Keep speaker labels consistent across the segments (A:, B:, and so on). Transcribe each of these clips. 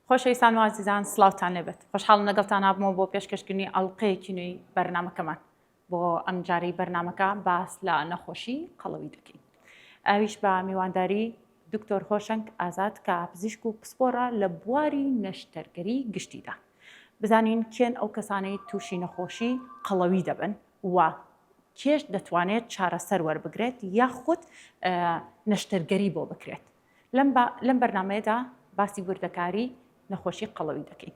A: خۆشەویستان و ئازیزان سڵاوتان لێبێت خۆشحاڵم لەگەڵتان نابمەوە بۆ پێشکەشکردنی ئەڵلقەیەکی نوێی بەرنمەکەمان بۆ ئەمجارەی بەرنمەکە باس لە نەخۆشی قەڵەوی دەکەین ئەویش بە میوانداری دکتۆر هۆشەنگ ئازاد کە پزیشک و پسپۆڕە لە بواری نەشتەرگەری گشتیدا بزانین کێن ئەو کەسانەی تووشی نەخۆشی قەڵەوی دەبن و کێش دەتوانێت چارەسەر وەربگرێت یاخود نەشتەرگەری بۆ بکرێت لەم بەرنمەیەدا باسی وردەکاری نەخۆشی قەڵەوی دەکەین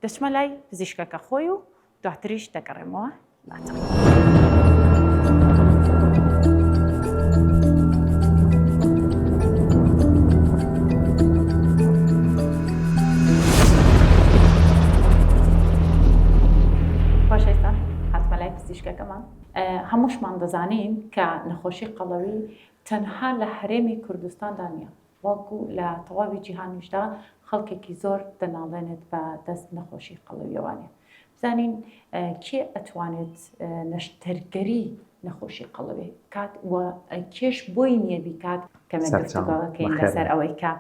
A: دەچمە لای پزیشکەکە خۆی و دواتریش دەگەڕێمەوە لاتان. خۆشەویستان هاتمە لای پزیشکەکەمان هەمووشمان دەزانین کە نەخۆشی قەڵەوی تەنها لە هەرێمی کوردستاندا نییە بەڵکو لە تەواوی جیهانیشدا خەڵکێکی زۆر دەناڵێنێت بە دەست نەخۆشی قەڵەویەوانێ بزانین کێ ئەتوانێت نەشتەرگەری نەخۆشی قەڵەوی بکات و کێش بۆی نییە بیکات کەمێک گفتوگۆکەین لەسەر ئەوەی کە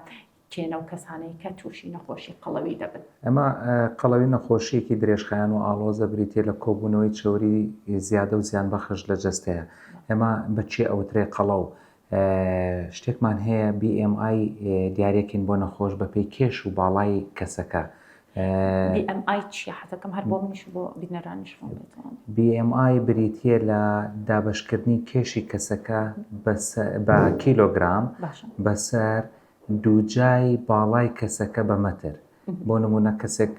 A: کێنە و کەسانەی کە تووشی نەخۆشی قەڵەوی دەبن.
B: ئەمە قەڵەوی نەخۆشییەکی درێژخایەن و ئاڵۆزە بریتییە لە کۆبوونەوەی چەوری زیادە و زیانبەخش لە جەستەیە. ئێمە بە کێ ئەوترێ قەڵەو؟ شتێکمان هەیە BMI دیارەکەین بۆ نەخۆش بەپێی کێش و باڵای کەسەکە.
A: BMI چییە؟ حەزەکەم هەر بۆ منیش بۆ بینەرانیش ڕوون بێتەوە.
B: BMI بریتییە لە دابەشکردنی کێشی کەسەکە بە کیلۆگرام بەسەر دووجای باڵای کەسەکە بە مەتر. بۆ نموونە کەسێک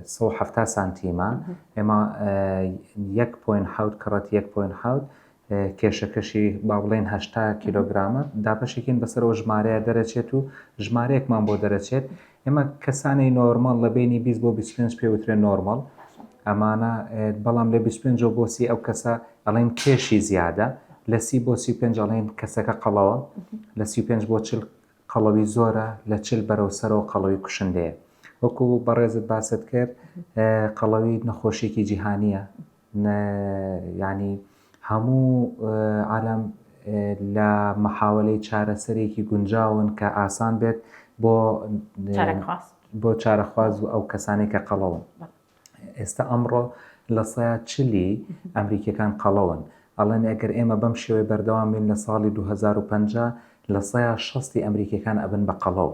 B: 170 سانتیمە ئێمە 1.7 کەڕەت 1.7 کێشەکەشی با بڵێین 80 کیلۆگرامە دابەشێکین بەسەرەوە ژمارەیە دەرەچێت و ژمارەیەکمان بۆ دەرەچێت ئێمە کەسانی نۆرمەڵ لە بینی 20 بۆ 25 پێوترێن نۆرمەڵ ئەمانە بەڵام لە 25 بۆ سی ئەو کەسە ئەڵێن کێشی زیادە لە سی بۆ 35 ئەڵێن کەسەکە قەڵەوە لە 35 بۆ 40 قەڵەوی زۆرە لە 40 بەرەو سەرەوە قەڵەوی کوشندەیە وەکو بەڕێزت باست کرد قەڵەوی نەخۆشیێکی جیهانیە یانی هەموو عالەم لە مەحاوەلەی چارەسەرێکی گونجاون کە ئاسان بێت بۆ بۆ چارەخواز و ئەو کەسانەی کە قەڵەون ئێستا ئەمڕۆ لە سەیا چلی ئەمریکیەکان قەڵەون ئەڵێن ئەگەر ئێمە بەم شێوەی بەردەوام بین لە ساڵی 2050 لە سەیا شەستی ئەمریکیەکان ئەبن بە قەڵەو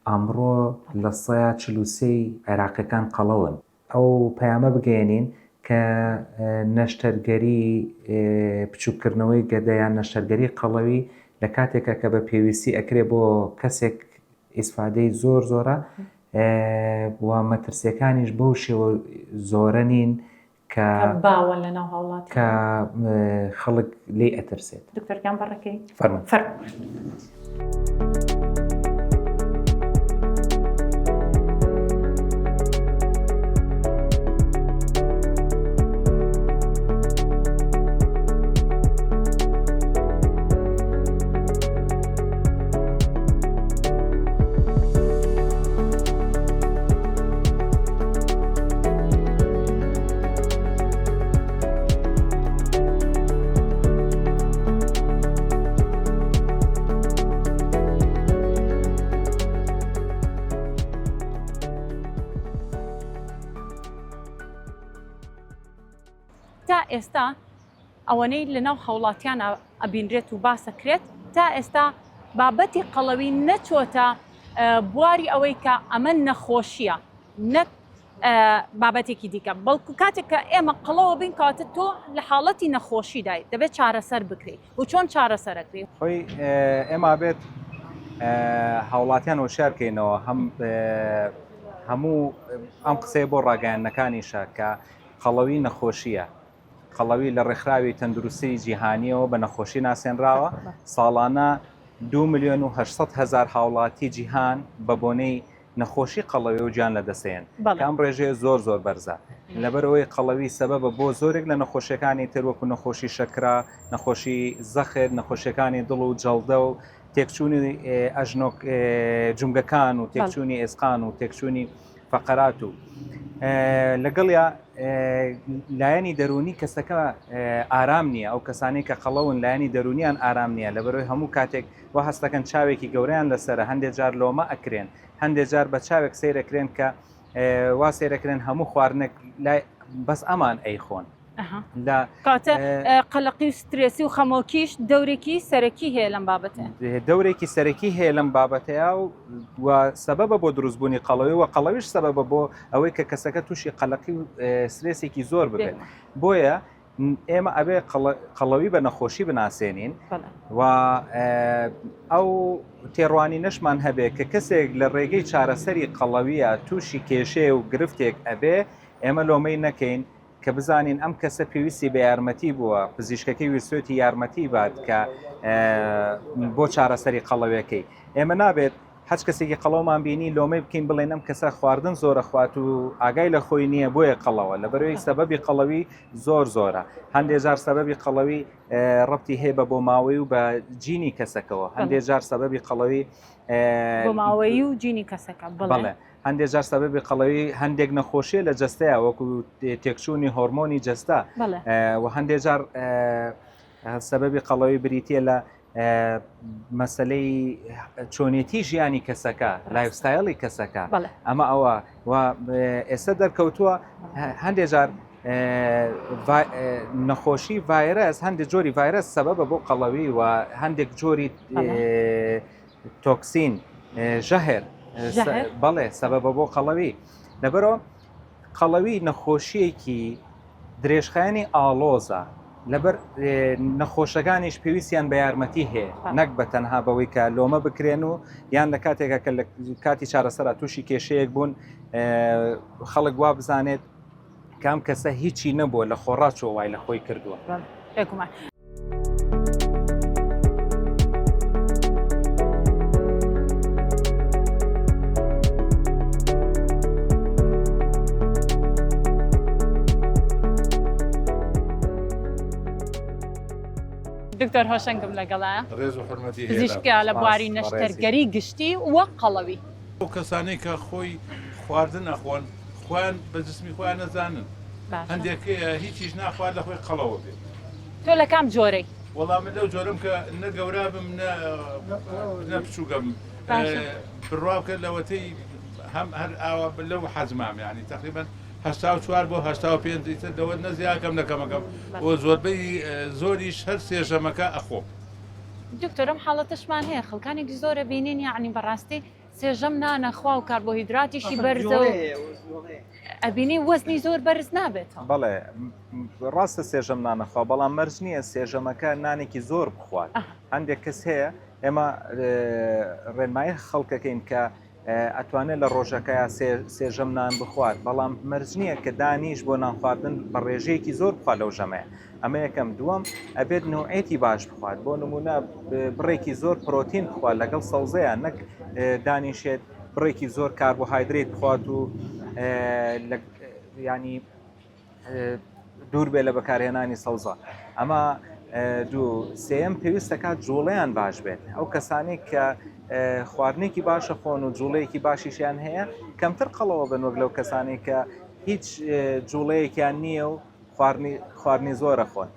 B: ئەمڕۆ لە سەیا 43 عێراقیەکان قەڵەون ئەو پەیامە بگەیەنین کە نەشتەرگەری بچووککردنەوەی گەدە یان نەشتەرگەری قەڵەوی لە کاتێکا کە بە پێویستی ئەکرێ بۆ کەسێک ئیسفادەی زۆر زۆرە و مەترسیەکانیش بەو شێوە زۆرە نین کە
A: باوە لە ناو هاوڵاتی
B: کە خەڵک لێی ئەترسێت.
A: دکتۆر گیان بەڕێکەی
B: فەرموو.
A: فەرموو. تا ئێستا ئەوەنەی لەناو هاوڵاتیانە ئەبینرێت و باسەکرێت تا ئێستا بابەتی قەڵەوی نەچۆتە بواری ئەوەی کە ئەمە نەخۆشیە نەک بابەتێکی دیکە بەڵکو کاتێک کە ئێمە قەڵەوە بین کاتە تۆ لە حاڵەتی نەخۆشیدای دەبێت چارەسەر بکرێت و چۆن چارەسەرەکرێ
B: خۆی ئێمە بێت هاوڵاتیان هۆشیارکەینەوە هەم هەموو ئەم قسەیە بۆ ڕاگەیاندنەکانیشە کە قەڵەوی نەخۆشیە قەڵەوی لە ڕێکخراوی تەندروستیی جیهانییەوە بە نەخۆشی ناسێنراوە، ساڵانە دوو ملیۆن و 800 هەزار هاوڵاتی جیهان بە بۆنەی نەخۆشی قەڵەویەوە گیان لەدەستدەیەن، کە ئەم ڕێژەیە زۆر زۆر بەرزە، لەبەرئەوەی قەڵەوی سەبەبە بۆ زۆرێک لە نەخۆشیەکانی تر وەکو نەخۆشی شەکرە، نەخۆشی زەخت، نەخۆشیەکانی دڵ و جەڵدە و تێکچوونی ئەژنۆک جومگەکان و تێکچوونی ئێسقان و تێکچوونی فەقەرات و. لەگەڵیا لایەنی دەروونی کەسەکە ئارام نییە ئەو کەسانی کە قەڵەون لایەنی دەروونیان ئارام نییە لەبەرەوەی هەموو کاتێک وا هەستەکەن چاوێکی گەورەیان لەسەرە هەندێک جار لۆمە ئەکرێن هەندێک جار بە چاوێک سەیرەکرێن کە وا سەیرەکرێن هەموو خواردنێک لای بەس ئەمان ئەیخۆن
A: لە کاتە قەلەقی و سترێسی و خەمۆکیش دەورێکی سەرەکی هەیە لەم بابەتە
B: دەورێکی سەرەکی هەیە لەم بابەتەیە و و سەبەبە بۆ دروستبوونی قەڵەوی و قەڵەویش سەبەبە بۆ ئەوەی کە کەسەکە تووشی قەلەقی و سترێسێکی زۆر ببێت بۆیە ئێمە ئەبێ قەڵەوی بە نەخۆشی بناسێنین و ئەو تێڕوانی نەشمان هەبێ کە کەسێک لە ڕێگەی چارەسەری قەڵەویە تووشی کێشەیە و گرفتێک ئەبێ ئێمە لۆمەی نەکەین کە بزانین ئەم کەسە پێویستی بە یارمەتی بووە، پزیشکەکەی ویستویەتی یارمەتی بات کە بۆ چارەسەری قەڵەویەکەی. ئێمە نابێت هەچ کەسێکی قەڵەومان بینی لۆمەی بکەین بڵێن ئەم کەسە خواردن زۆرە خوات و ئاگای لە خۆی نییە بۆیە قەڵەوە لەبەرەوەی سەبەبی قەڵەوی زۆر زۆرە هەندێک جار سەبەبی قەڵەوی ڕەبتی هەیە بە بۆماوەی و بە جینی کەسەکەوە هەندێک جار سەبەبی قەڵەوی
A: بۆماوەیی و جینی کەسەکە
B: بڵێ هەندێک جار سەبەبی قەڵەوی هەندێک نەخۆشیە لە جەستەیە وەکو تێکچوونی هۆرمۆنی جەستە و هەندێک جار سەبەبی قەڵەوی بریتە لە مەسلەی چۆنێتی ژیانی کەسەکە lifestyle ی کەسەکە ئەمە ئەوە و ئێستا دەرکەوتووە هەندێک جار نەخۆشی ڤایرەس هەندێک جۆری ڤایرەس سەبەبە بۆ قەڵەوی و هەندێک جۆری toxin ژەهر بەڵێ سەبەبە بۆ قەڵەوی لەبەرەوە قەڵەوی نەخۆشیەکی درێژخایەنی ئاڵۆزە لەبەر نەخۆشەکانیش پێویستیان بە یارمەتی هەیە نەک بە تەنها بەوەی کە لۆمە بکرێن و یان لە کاتێکە کە لە کاتی چارەسەرا تووشی کێشەیەک بوون خەڵک وا بزانێت کام کەسە هیچی نەبووە لە خۆڕا چۆ وای لە خۆی کردووە.
A: بێگومان. دکتۆر هۆشەنگم لەگەڵە
C: ڕێز و حرمەتی
A: پزیشکە لە بواری نەشتەرگەری گشتی و قەڵەوی.
C: ئەو کەسانەی کە خۆی خواردن ئەخۆن خۆیان بە جسمی خۆیان نەزانن هەندێک هیچیش ناخوات لە خۆی قەڵەوە بێت.
A: تۆ لە کام جۆرەی؟
C: وەڵا من لەو جۆرەم کە نە گەورە بم نە نە بچووکە بم بڕوا بکە لەوەتەی هەم هەر ئاوا لەو حەجمام یانی تقریبا 84 بۆ 85 ئیتر لەوە نە زیاکەم نە کەمەکەم و زۆربەی زۆریش هەر سێژەمەکە ئەخۆم.
A: دکتۆر ئەم حاڵەتەشمان هەیە خەڵکانێکی زۆرە بینین یەعنی بەڕاستی سێژەم نانە خوا و کاربۆهیدراتیشی بەرزە و ئەبینی وەزنی زۆر بەرز نابێتەوە.
B: بەڵێ ڕاستە سێژەم نانەخوا بەڵام مەرج نییە سێژەمەکە نانێکی زۆر بخوات هەندێک کەس هەیە ئێمە ڕێنمایی خەڵکەکەین کە ئەتوانێت لە ڕۆژەکەیا سێ ژەم نان بخوات، بەڵام مەرج نییە کە دانیش بۆ نان خواردن بە ڕێژەیەکی زۆر بخوات لەو ژەمەیە. ئەمە یەکەم. دووەم، ئەبێت نەوعێتی باش بخوات، بۆ نموونە بڕێکی زۆر پرۆتین بخوات لەگەڵ سەوزەیە، نەک دانیشێت بڕێکی زۆر کاربۆهایدرەیت بخوات و ینی دوور بێ لە بەکارهێنانی سەوزە ئەمە دوو سێم پێویستەکات جوڵەیان باش بێت ئەو کەسانی کە خواردنێکی باشە خۆن و جوڵەیەکی باشیشیان هەیە کەمتر قەڵەوە بن وەک لەو کەسانی کە هیچ جوڵەیەکیان نییە و خواردنی خواردنی زۆرە خۆن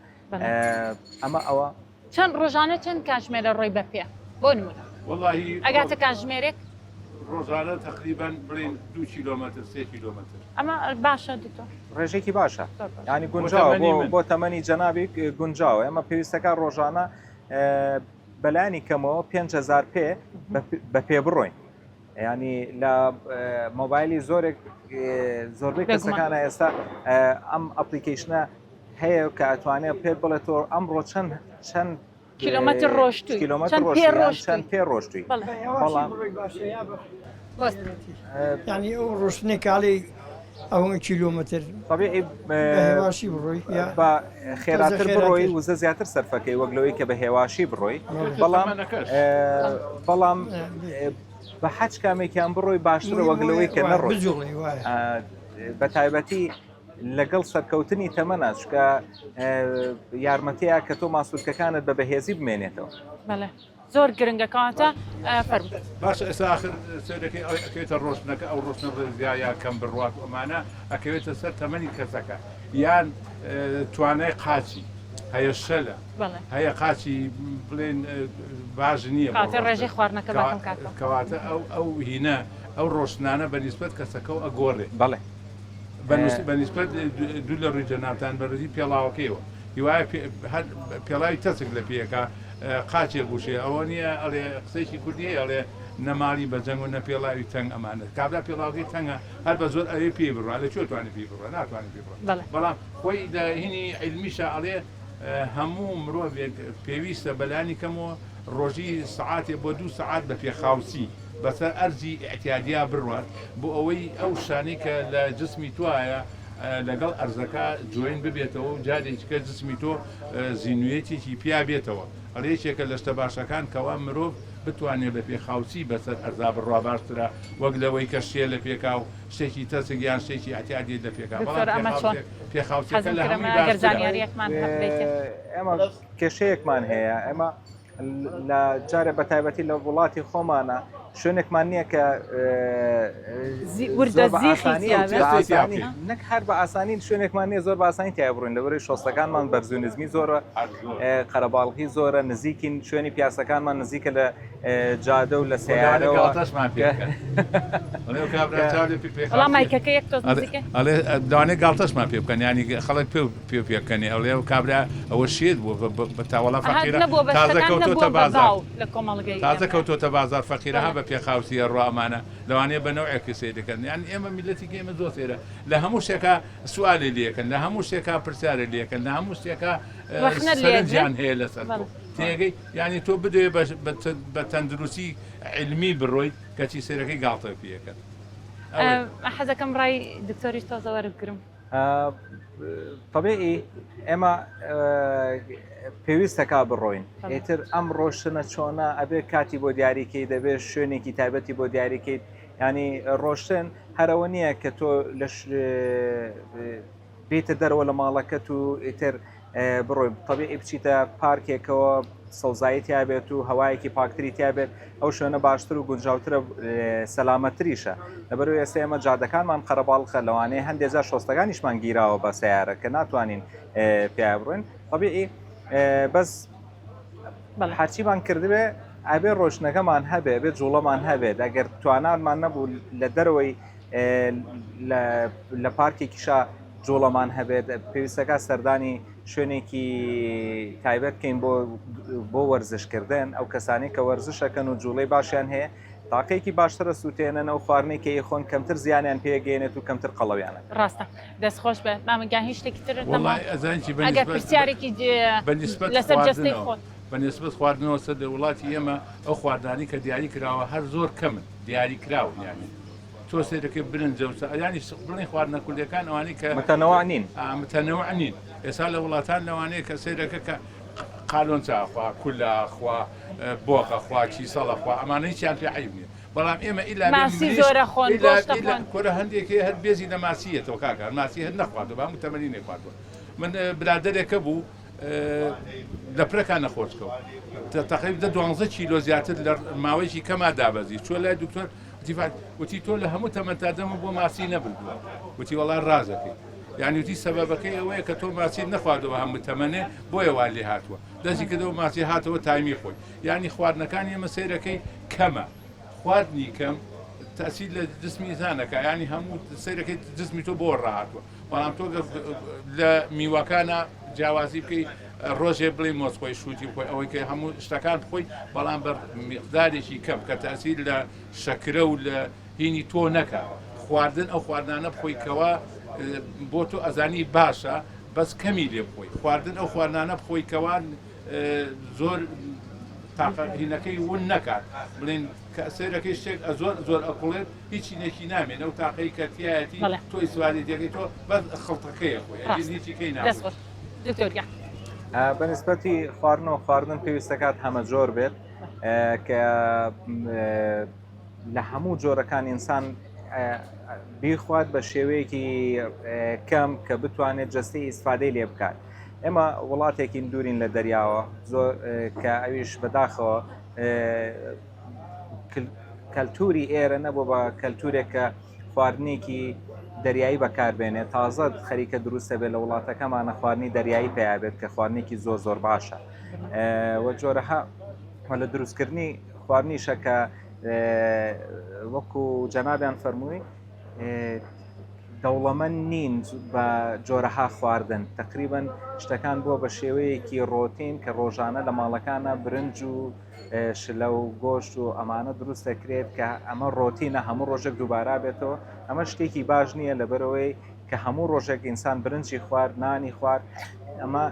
B: ئەمە ئەوە
A: چەند ڕۆژانە چەند کاتژمێرە ڕۆی بە پێ بۆ نمونە
C: وەڵاهی
A: ئەگاتە کاتژمێرێک؟
C: ڕۆژانە تەقریبەن بڵێین دوو کیلۆمەتر سێ کیلۆمەتر.
A: ئەمە باشە دکتۆر؟
B: ڕێژەیەکی باشە یانی گونجاوە بۆ بۆ تەمەنی جەنابی گونجاوە ئێمە پێویستەکە ڕۆژانە بەلایەنی کەمەوە 5000 پێ بە پێ بڕۆین ینی لە مۆبایلی زۆرێک زۆربەی کەسەکانە ئێستا ئەم application ە هەیە کە ئەتوانێت پێت بڵێت تۆ ئەمڕۆ چەند چەند
A: کیلۆمەتر ڕۆشتووی
B: کیلۆمەتر چەند پێ ڕۆشتووی
A: بەڵام
D: ینی ئەو ڕۆشتنی کاڵی ئەوە کیلۆمەتر
B: طبیعی
D: هێواشی بڕۆی
B: بە خێراتر بڕۆی وزە زیاتر سەرفەکەی وەک لەوەی کە بە هێواشی بڕۆی بەڵام بەڵام بە حەج کامێکیان بڕۆی باشترە وەک لەوەی کە نەڕۆی بە تایبەتی لەگەڵ سەرکەوتنی تەمەنا چکە یارمەتەیە کە تۆ ماسولکەکانت بە بەهێزی بمێنێتەوە.
A: بەڵێ. زۆر گرنگە کەواتە فەرموو.
C: باشە ئێستا ئاخر سەیرەکەی ئەوەی ئەکەوێتە ڕۆشتنەکە ئەو ڕۆشتنە ڕێزیا یا کەم بڕوات و ئەمانە ئەکەوێتە سەر تەمەنی کەسەکە یان توانای قاچی هەیە شەلە هەیە قاچی بڵێن باش نییە
A: ڕێژەی خواردنەکە
C: کەواتە ئەو ئەو هینە ئەو ڕۆشتنانە بە نیسبەت کەسەکە و ئەگۆڕێ
B: بەڵێ
C: بە نیسبەت دوو لە ڕووی جەنابتان بەڕێزی پێڵاوەکەیەوە هیوایە هەر پێڵاوی تەسک لە پێیەکە قاچێک گوشێ ئەوە نییە ئەڵێ قسەیەکی کوردی هەیە ئەڵێ نە ماڵی بە جەنگ و نە پێڵاوی تەنگ ئەمانە کابرا پێڵاوەکەی تەنگە هەر بە زۆر ئەوێ پێی بڕوا لە کوێ توانێ پێی بڕوا ناتوانێ پێی بڕوا بەڵام خۆی لە هینی عیلمیشا ئەڵێ هەموو مرۆڤێک پێویستە بەلانی کەمەوە ڕۆژی سەعاتێ بۆ دوو سەعات بە پێخاوسی بەسەر ئەرزی ئیعتیادیا بڕوات بۆ ئەوەی ئەو شتانەی کە لە جسمی توایە لەگەڵ ئەرزەکە join ببێتەوە و جارێکی کە جسمی تۆ زینویەتێکی پیا بێتەوە. ئەڵێ یەکێکە لە شتە باشەکان کەوا مرۆڤ بتوانێ بە پێخاوسی بەسەر ئەرزا بڕوا باشترە وەک لەوەی کە شێ لە پێکا و شتێکی تەسک یان شتێکی ئیعتیادی لە پێکا
A: دکتۆر
C: بەڵام
A: ئەمە چۆن
C: پێخاوسێکە
A: حەزم
C: لە
A: کرد
C: هەمووی
A: ئەمە ئەگەر
C: باشترە.
A: زانیاریەکمان هەبێتێ.
B: ئێمە کێشەیەکمان هەیە ئێمە لە جارێ بە تایبەتی لە وڵاتی خۆمانە شوێنێکمان نییە کە
A: وردە زیخی
B: نەک هەر بە ئاسانی شوێنێکمان نییە زۆر باسانی تیا بڕین لەبەری شۆستەکانمان بەرز و نزمی زۆرە قەرەباڵغی زۆرە نزیکین شوێنی پیاسەکانمان نزیکە لە جادە و لە سیارەوە
C: لەوانەیە گاڵتەشمان پێ بکەن ینی خەڵک پێ پێ پێکەنێ ئەڵێ ئەو کابرا ئەوە شێت بووە بە تاوەڵا فەقیرە تازە کەوتۆتە بازاڕ تازە کەوتۆتە بازاڕ فەقیرە ها بە پێخاوسی ئەڕوا ئەمانە لەوانەیە بە نەوعێکی سەیر دەکەن یان ئێمە میللەتێکی ئێمە زۆر سەیرە لە هەموو شتێکا سوالێ لێکەن لە هەموو شتێکا پرسیارێ لێکەن لە هەموو شتێکا سەرنجیان هەیە لەسەر تۆ تێگەی یعنی تۆ بدەوێ بە تەندروستی علمی بڕۆیت کەچی سەیرەکەی گاڵتە پێەکەن
A: حەزەکەم ڕای دکتۆریش تۆزە وەربگرم.
B: تەبیعی ئێمە پێویستەکە بڕۆین ئیتر ئەم ڕۆشتنە چۆنە ئەبێ کاتی بۆ دیاریکەی دەبێت شوێنێکی تایبەتی بۆ دیاریکەیت ینی ڕۆشتن هەرەوە نییە کە تۆ لە بێتە دەرەوە لە ماڵەکەت و ئیتر بڕۆی تەبیعی بچیتە پارکێکەوە سەوزایی تیا بێت و هەوایەکی پاکتری تیا بێت ئەو شوێنە باشتر و گونجاوترە سەلامەتریشە لەبەرو ئێستا ئێمە جادەکانمان قەرەباڵخە لەوانەیە هەندێک جار شۆستەکانیشمان گیراوە بە سیارە کە ناتوانین پیا بڕۆین طبیعی بەس هەرچیمان کردبێ ئەبێ ڕۆشنەکەمان هەبێ بێ جوڵەمان هەبێت ئەگەر توانانمان نەبوو لە دەرەوەی لە پارکێکیشا جوڵەمان هەبێت پێویستەکە سەردانی شوێنێکی تایبەت بکەین بۆ بۆ وەرزشکردن ئەو کەسانی کە وەرزشەکەن و جوڵەی باشیان هەیە تاقەیەکی باشترە سووتێنن ئەو خواردنەی کە ئیخۆن کەمتر زیانیان پێگەێنێت و کەمتر قەڵەویانە
A: ڕاستە دەست خۆش بێ مامەگیان هیچ شتێکی ترت نەما ئەگەر پرسیارێکی لەسەر جەستەی خۆت
C: بەنسبەت خواردنەوە سەر لە وڵاتی ئێمە ئەو خواردنانی کە دیاری کراوە هەر زۆر کەمن دیاری کراون یانی تۆ سەیرەکەی برنجە و ینی بڵێن خواردنە کوردیەکان ئەوانەی کە
B: متەنەوع نین
C: متەنەوع نین ئێستا لە وڵاتان لەوانەیە کە سەیرەکە کە قالۆنچە ئەخوا کولا ئەخوا بۆق ئەخوا کیسەڵ ئەخوا ئەمانە هیچیان پێ عەیب نییە بەڵام ئێمە ئیلا
A: ماسی زۆرە خۆن گۆشت ئەخۆن
C: کورە هەندێکی هەر بێزی لە ماسیەتەوە کاکە ماسی هەر نەخواردوە بە هەموو تەمەنی نەیخواردوە من برادەرێکە بوو لە پرەکا نەخۆش کەوت تقریب دە دوانزە کیلۆ زیاتر لە ماوەیەکی کەما دابەزی چوە لای دکتۆر وتی فات وتی تۆ لە هەموو تەمەنتا دەمم بۆ ماسی نەبردووە وتی وەڵا ڕازەکەی یعنی وتی سەبەبەکەی ئەوەیە کە تۆ ماسی نەخواردەوە هەموو تەمەنێ بۆیە وا لێ هاتووە دەستی کردەوە ماسی هاتەوە تایمی خۆی یعنی خواردنەکانی ئێمە سەیرەکەی کەمە خواردنی کەم تەسیر لە جسمی ئینسانەکە یعنی هەموو سەیرەکەی جسمی تۆ بۆ ڕاهاتووە بەڵام تۆ لە میوەکانە جیاوازی بکەی ڕۆژێ بڵێ مۆز خۆی شووتی بخۆی ئەوەی کە هەموو شتەکان بخۆی بەڵام بە میقدارێکی کەم کە تاسیر لە شەکرە و لە هینی تۆ نەکا خواردن ئەو خواردنانە بخۆی کەوا بۆ تۆ ئەزانی باشە بەس کەمی لێ بخۆی خواردن ئەو خواردنانە بخۆی کەوا زۆر تاقە هینەکەی ون نەکات بڵێن کە سەیرەکەی شتێک زۆر زۆر ئەکوڵێت هیچی نێکی نامێن ئەو تاقەی کە تایەتی تۆ ئیسفادەی دەکەی تۆ بەس خڵتەکەیە خۆی هیچی کەی ناخۆی.
A: دکتۆر گیان.
B: بە نسبەتی خواردنەوە خواردن پێویستەکات هەمە جۆر بێت کە لە هەموو جۆرەکان ئینسان بیخوات بە شێوەیەکی کەم کە بتوانێت جەستەی ئیسفادەی لێ بکات ئێمە وڵاتێکین دوورین لە دەریاوە زۆر کە ئەویش بەداخەوە. کەلتوری ئێرە نەبووە بە کەلتورێک کە خواردنێکی دەریایی بەکاربێنێت تازە خەریکە دروستە بێت لە وڵاتەکەمانە خواردنی دەریایی پیا بێت کە خواردنێکی زۆر زۆر باشە وە جۆرەها لە دروستکردنی خواردنیشە کە وەکو جەنابیان فەرمووی دەوڵەمەند نین بە جۆرەها خواردن تقریبن شتەکان بووە بە شێوەیەکی ڕۆتین کە ڕۆژانە لە ماڵەکانە برنج و شلە و گۆشت و ئەمانە دروست دەکرێت کە ئەمە ڕۆتینە هەموو ڕۆژێک دووبارە بێتەوە ئەمە شتێکی باش نییە لەبەرەوەی کە هەموو ڕۆژێک ئینسان برنجی خوارد نانی خوارد ئەمە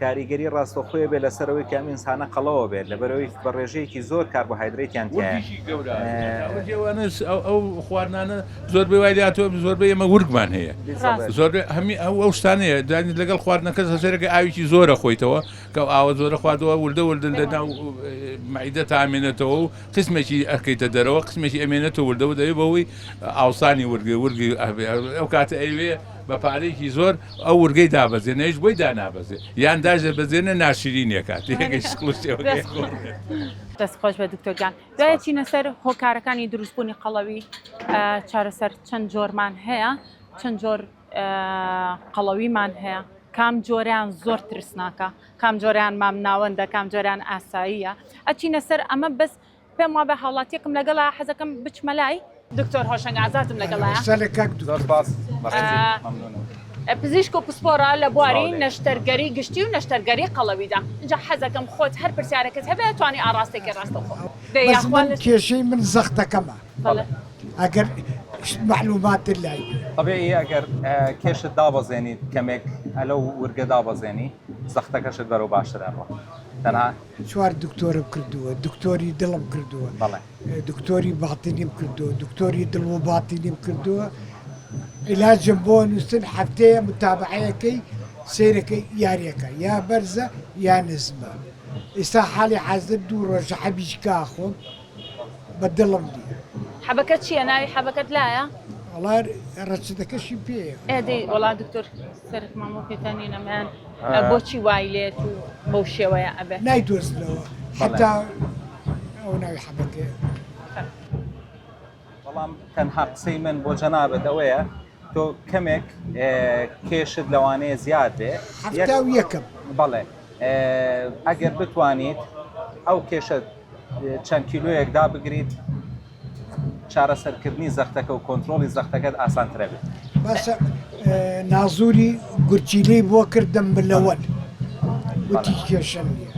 B: کاریگەری ڕاستەوخۆی بێت لەسەر ئەوەی کە ئەم ئینسانە قەڵەوە بێت لەبەرئەوەی بە ڕێژەیەکی زۆر کاربۆهایدرەیتیان تیایە.
C: ورگیشی گەورە ئەوانە ئەو خواردنانە زۆربەی وای لێهاتووە زۆربەی ئێمە ورگمان هەیە زۆربەی هەمی ئەو ئەو شتانەیە دانی لەگەڵ خواردنەکە هەسەرەکە ئاوێکی زۆرە خۆیتەوە کە ئاوە زۆرە خواردەوە وردە وردە لە ناو مەعیدە تا ئامێنێتەوە و قسمێکی ئەکەیتە دەرەوە قسمێکی ئەمێنێتەوە وردە وردە بەوەی ئاوسانی ورگێ ورگی ئەو کاتە ئەیوێ بە پارەیەکی زۆر ئەو ورگەی دابەزێنێ ئەویش بۆی دانابەزێ یان داشدەبەزێنێ ناشرینی ئەکات یەکەی شکڵ و شێوەکەی خۆی.
A: دەست خۆش بێت دکتۆر گیان دوای چینە سەر هۆکارەکانی دروستبوونی قەڵەوی چارەسەر چەند جۆرمان هەیە چەند جۆر قەڵەویمان هەیە کام جۆریان زۆر ترسناکە کام جۆریان مام ناوەندە کام جۆریان ئاساییە ئەچینە سەر ئەمە بەس پێم وابێ هاوڵاتیەکم لەگەڵە حەزەکەم بچمە لای دکتۆر هۆشەنگ ئازادم لەگەڵایە.
D: سەلە کاک
B: زۆر
D: دکتۆر.
B: سپاس بەڕێزی مەمنونم.
A: پزیشک و پسپۆڕە لە بواری نەشتەرگەری گشتی و نەشتەرگەری قەڵەویدا ئینجا حەزەکەم خۆت هەر پرسیارێکت هەبێ ئەتوانی ئاڕاستەی کەی ڕاستەوخۆ دەی
D: بەس
A: یاخوا
D: من
A: لە
D: کێشەی من زەختەکەمە
A: بەڵێ.
D: ئەگەر مەعلوماتت لای بێ.
B: تەبیعی ئەگەر کێشت دابەزێنیت کەمێک ئەلەو ورگە دابەزێنی زەختەکەشت بەرەو باشتر ئەڕوا تەنها.
D: چوار دکتۆرم کردووە دکتۆری دڵم کردووە دکتۆری باتینیم کردووە دکتۆری دڵ و باتینیم کردووە عیلاجم بۆ نووسن هەفتەیە متابعەیەکەی سیرەکەی یاریەکە یا بەرزە یا نزمە ئێستا حاڵی حازر دوو ڕۆژە حەبیش کاخۆم بە دڵم نییە.
A: حەبەکە چییە ناوی حەبەکەت لایە؟
D: وەڵا ڕەچەتەکەشی پێیە.
A: ئێ دەی وەڵا دکتۆر سەرت مامۆ پێتان نیە نەمایان بۆچی وای لێت و بەو شێوەیە ئەبێ؟
D: نایدۆزنەوە حەتا ئەو ناوی حەبەکەیە.
B: بەڵام تەنها قسەی من بۆ جەنابت ئەوەیە تۆ کەمێک کێشت لەوانەیە زیاد بێ
D: حەفتا و یەکم.
B: بەڵێ ئەگەر بتوانیت ئەو کێشە چەند کیلۆیەک دابگریت چارەسەرکردنی زەختەکە و کۆنترۆڵی زەختەکەت ئاسانترە بێت.
D: باشە نازوری گورچیلەی بۆ کردم ملەوەل وتی کێشەم نییە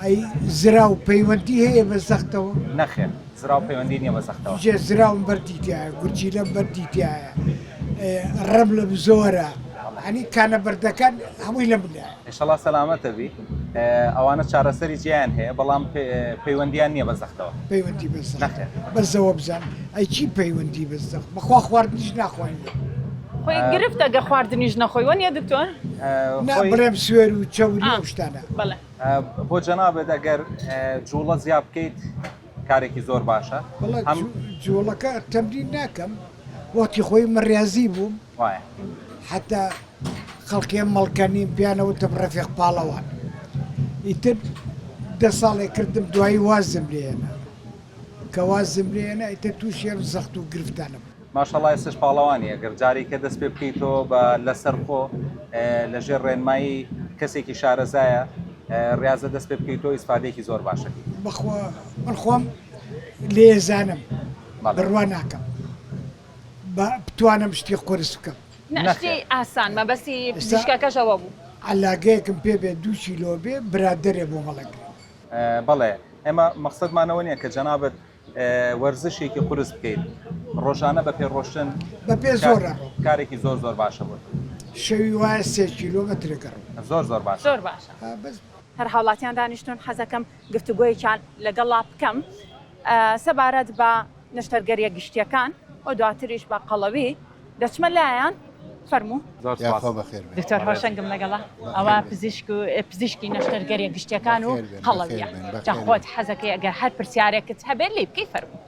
D: ئەی زراو پەیوەندی هەیە بە زەختەوە؟
B: نەخێر زراو پەیوەندی نییە بە زەختەوە.
D: جێ زراوم بەردی تایە گورچیلەم بەردی تایە ڕملم زۆرە ینی کانە بەردەکان هەمووی لە ملایە.
B: ئیشەڵا سەلامەتە بی ئەوانە چارەسەری جیایان هەیە بەڵام پەیوەندیان نییە بە زەختەوە.
D: پەیوەندی بە زەخت نەخێر. بەس ئەوە بزانم ئەی چی پەیوەندی بە زەخت بەخوا خواردنیش ناخواین.
A: خۆی گرفتە گە خواردنیش نەخۆی وەنیە دکتۆر؟
D: نا بڵێم سوێر و چەوری ئەو شتانە.
A: بەڵێ.
B: بۆ جەنابت ئەگەر جوڵە زیا بکەیت کارێکی زۆر باشە.
D: وەڵا جوڵەکە تەمرین ناکەم وەختی خۆی من ڕیازی بووم
B: وایە.
D: حەتا خەڵکی ئەم مەڵکە نیم پێیان ئەوتم ڕەفیق پاڵەوان ئیتر دە ساڵێک کردم دوایی وازم لێ هێنا کە وازم لێ هێنا ئیتر تووشی ئەم زەخت و گرفتانە بووم.
B: ماشەڵا ئێستش پاڵەوانی ئەگەر جارێکە دەست پێ بکەیتەوە بە لەسەرخۆ لە ژێر ڕێنمایی کەسێکی شارەزایە ڕاستە دەست پێ بکەیتەوە ئیسفادەیەکی زۆر باشەکەی.
D: بەخوا من خۆم لێزانم بڕوا ناکەم با بتوانم شتی قورس بکەم.
A: نا شتی ئاسان مەبەستی پزیشکەکەش ئەوە بوو.
D: عەلاگەیەکم پێ بێ دوو کیلۆ بێ برادەرێ بۆم هەڵەگرێ.
B: بەڵێ ئێمە مەقسەدمان ئەوە نیە کە جەنابت وەرزشێکی قورس بکەیت ڕۆژانە بە پێ ڕۆشتن
D: بە پێ زۆر ئەڕۆم.
B: کارێکی زۆر زۆر باشە بۆت.
D: شەوی وایە سێ کیلۆمەترێک ئەڕۆم.
B: زۆر زۆر باشە.
A: زۆر باشە.
D: بەس.
A: هەر هاوڵاتیان دانیشتوون حەزەکەم گفتوگۆیەکیان لەگەڵا بکەم سەبارەت بە نەشتەرگەریە گشتیەکان و دواتریش بە قەڵەوی دەچمە لایان فەرموو.
B: زۆر سپاس.
E: یاخوا بەخێر بێن.
A: دکتۆر هۆشەنگم لەگەڵە ئەوە پزیشک و پزیشکی نەشتەرگەریە گشتیەکان و
E: بەخێر بێن،
A: قەڵەویە
E: بەخێر بێن،
A: جا
E: بەخێر
A: خۆت
E: بێن.
A: حەزەکەی ئەگەر هەر پرسیارێکت هەبێت لێی بکەی فەرموو.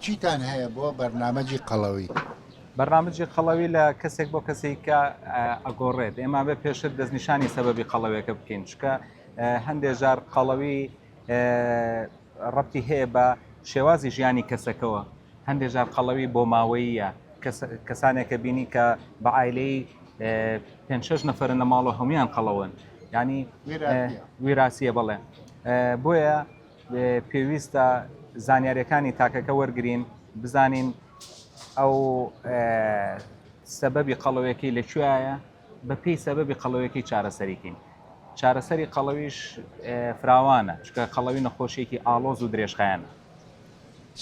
E: چیتان هەیە بۆ بەرنامەجی قەڵەوی؟
B: بەرنامەجی قەڵەوی لە کەسێک بۆ کەسێکە ئەگۆڕێت ئێمە بێ پێشتر دەستنیشانی سەبەبی قەڵەوێکە بکەین چکە هەندێک جار قەڵەوی. ڕەبتی هەیە بە شێوازی ژیانی کەسەکەوە هەندێک جار قەڵەوی بۆ ماوەییە کەسانێکە بینی کە بە عایلەی پێ شش نەفرن لە ماڵەوە هەمویان قەڵەون ینی ویراسیە بڵێ بۆیە پێویستە زانیاریەکانی تاکەکە وەرگین بزانین ئەو سەبەبی قەڵەوەکەی لە کوێیە بە پێی سەبەبی قەڵەوەکەی چارەسەریکەین چارەسەری قەڵەویش فراوانە چکە قەڵەوی نەخۆشیێکی ئاڵۆز و درێژخایەنە.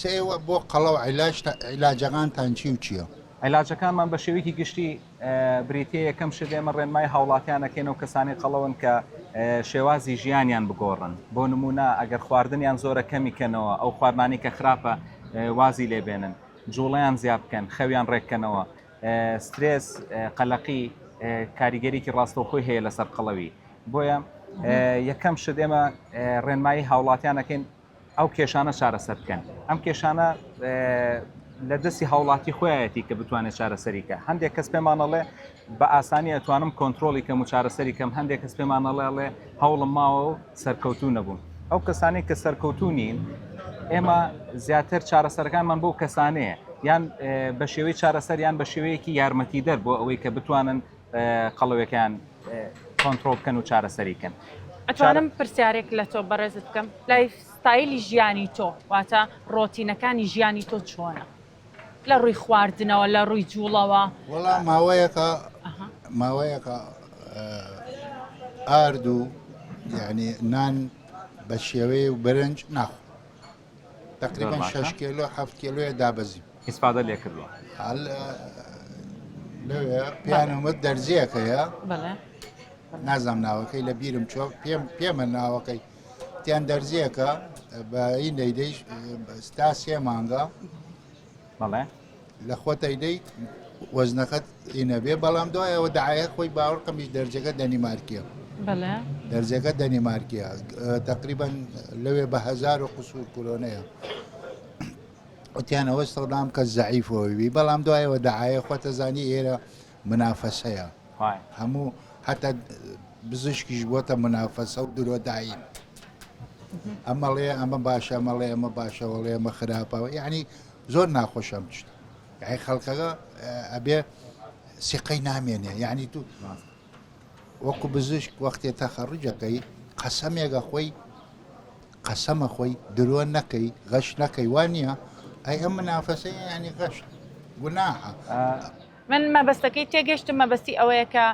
E: سە ئێوە بۆ قەڵەو عیلاجەکانتان چی و چییە؟
B: عیلاجەکانمان بە شێوەیەکی گشتی بریتیە یەکەم شت ئێمە ڕێنمای هاوڵاتیان ئەکەین ئەو کەسانەی قەڵەون کە شێوازی ژیانیان بگۆڕن بۆ نمونە ئەگەر خواردنیان زۆرە کەمی کەنەوە ئەو خواردنانی کە خراپە وازی لێبێنن جوڵەیان زیاد بکەن خەویان ڕێککەنەوە سترێس قەلەقی کاریگەریکی ڕاستەوخۆی هەیە لەسەر قەڵەوی بۆیە یەکەم شت ئێمە ڕێنمایی هاوڵاتیان ئەکەین ئەو کێشانە چارەسەر بکەن ئەم کێشانە لە دەستی هاوڵاتی خۆیەتی کە بتوانێت چارەسەری کە هەندێک کەس پێمانەڵێ بە ئاسانی ئەتوانم کۆنتترۆلی کەم و چارەسەری کەم هەندێک کەس پێمانەڵێ هەوڵم ماوە و سەرکەوتوو نەبووم ئەو کەسانی کە سەرکەوتوو نین ئێمە زیاتر چارەسەرەکانمان بۆ کەسانەیە یان بە شێوەی چارەسەر یان بە شێوەیەکی یارمەتیدەر بۆ ئەوەی کە بتوانن قەڵەوەکەیان کۆنترۆڵ بکەن و چارەسەری کەن.
A: ئەتوانم پرسیارێک لە تۆ بەڕێزت بکەم لایف ستایلی ژیانی تۆ واتە ڕۆتینەکانی ژیانی تۆ چۆنە لە ڕووی خواردنەوە لە ڕووی جوڵەوە؟
E: وەڵا ماوەیەکە ماوەیەکە ئارد و یعنی نان بە شێوەی و برنج ناخۆ تقریبا 6 کێلۆ 7 کێلۆیە دابەزی
B: ئیسفادە لێ کردووە
E: لەوێ پیانمت دەرزیەکەیە نازانم ناوەکەی لە بیرم چۆ پێم پێمە ناوەکەی تیان دەرزیەکە بە این دەیدەی ستا سێ مانگە
B: بەڵێ
E: لە خۆتەی دەی وەزنەکەت ئینەبێ بەڵام دوایەوە داعەیە خۆی باوەڕکەمیش دەرجەکە دەنیمارکیە دەرجەکە دەنیمارکیە تقریبا لەوێ بە هزار و قسوور کورۆنەیە وتیان ئەوە سەدام کە زەعیفەوە بی بەڵام دوایەوە دەعایە خۆتەزانی ئێرە منافەسەیە هەموو هەتا بزشکیش بۆتە منافەسە و درۆداین ئەمەڵێ ئەمە باشە ئەمەڵێ ئەمە باشە وەڵێ ئەمە خراپە یعنی زۆر ناخۆشەم شتە یعنی خەڵکەکە ئەبێ سیقەی نامێنێ یعنی تو وەکو بزشک وەختێ تەخەڕجەکەی قەسەمێگە خۆی قەسەمە خۆی درۆ نەکەی غەش نەکەی وا نییە ئەی ئەم منافەسەیە یانی غەش گوناحە.
A: من مەبەستەکەی تێگەشتم مەبەستی ئەوەیە کە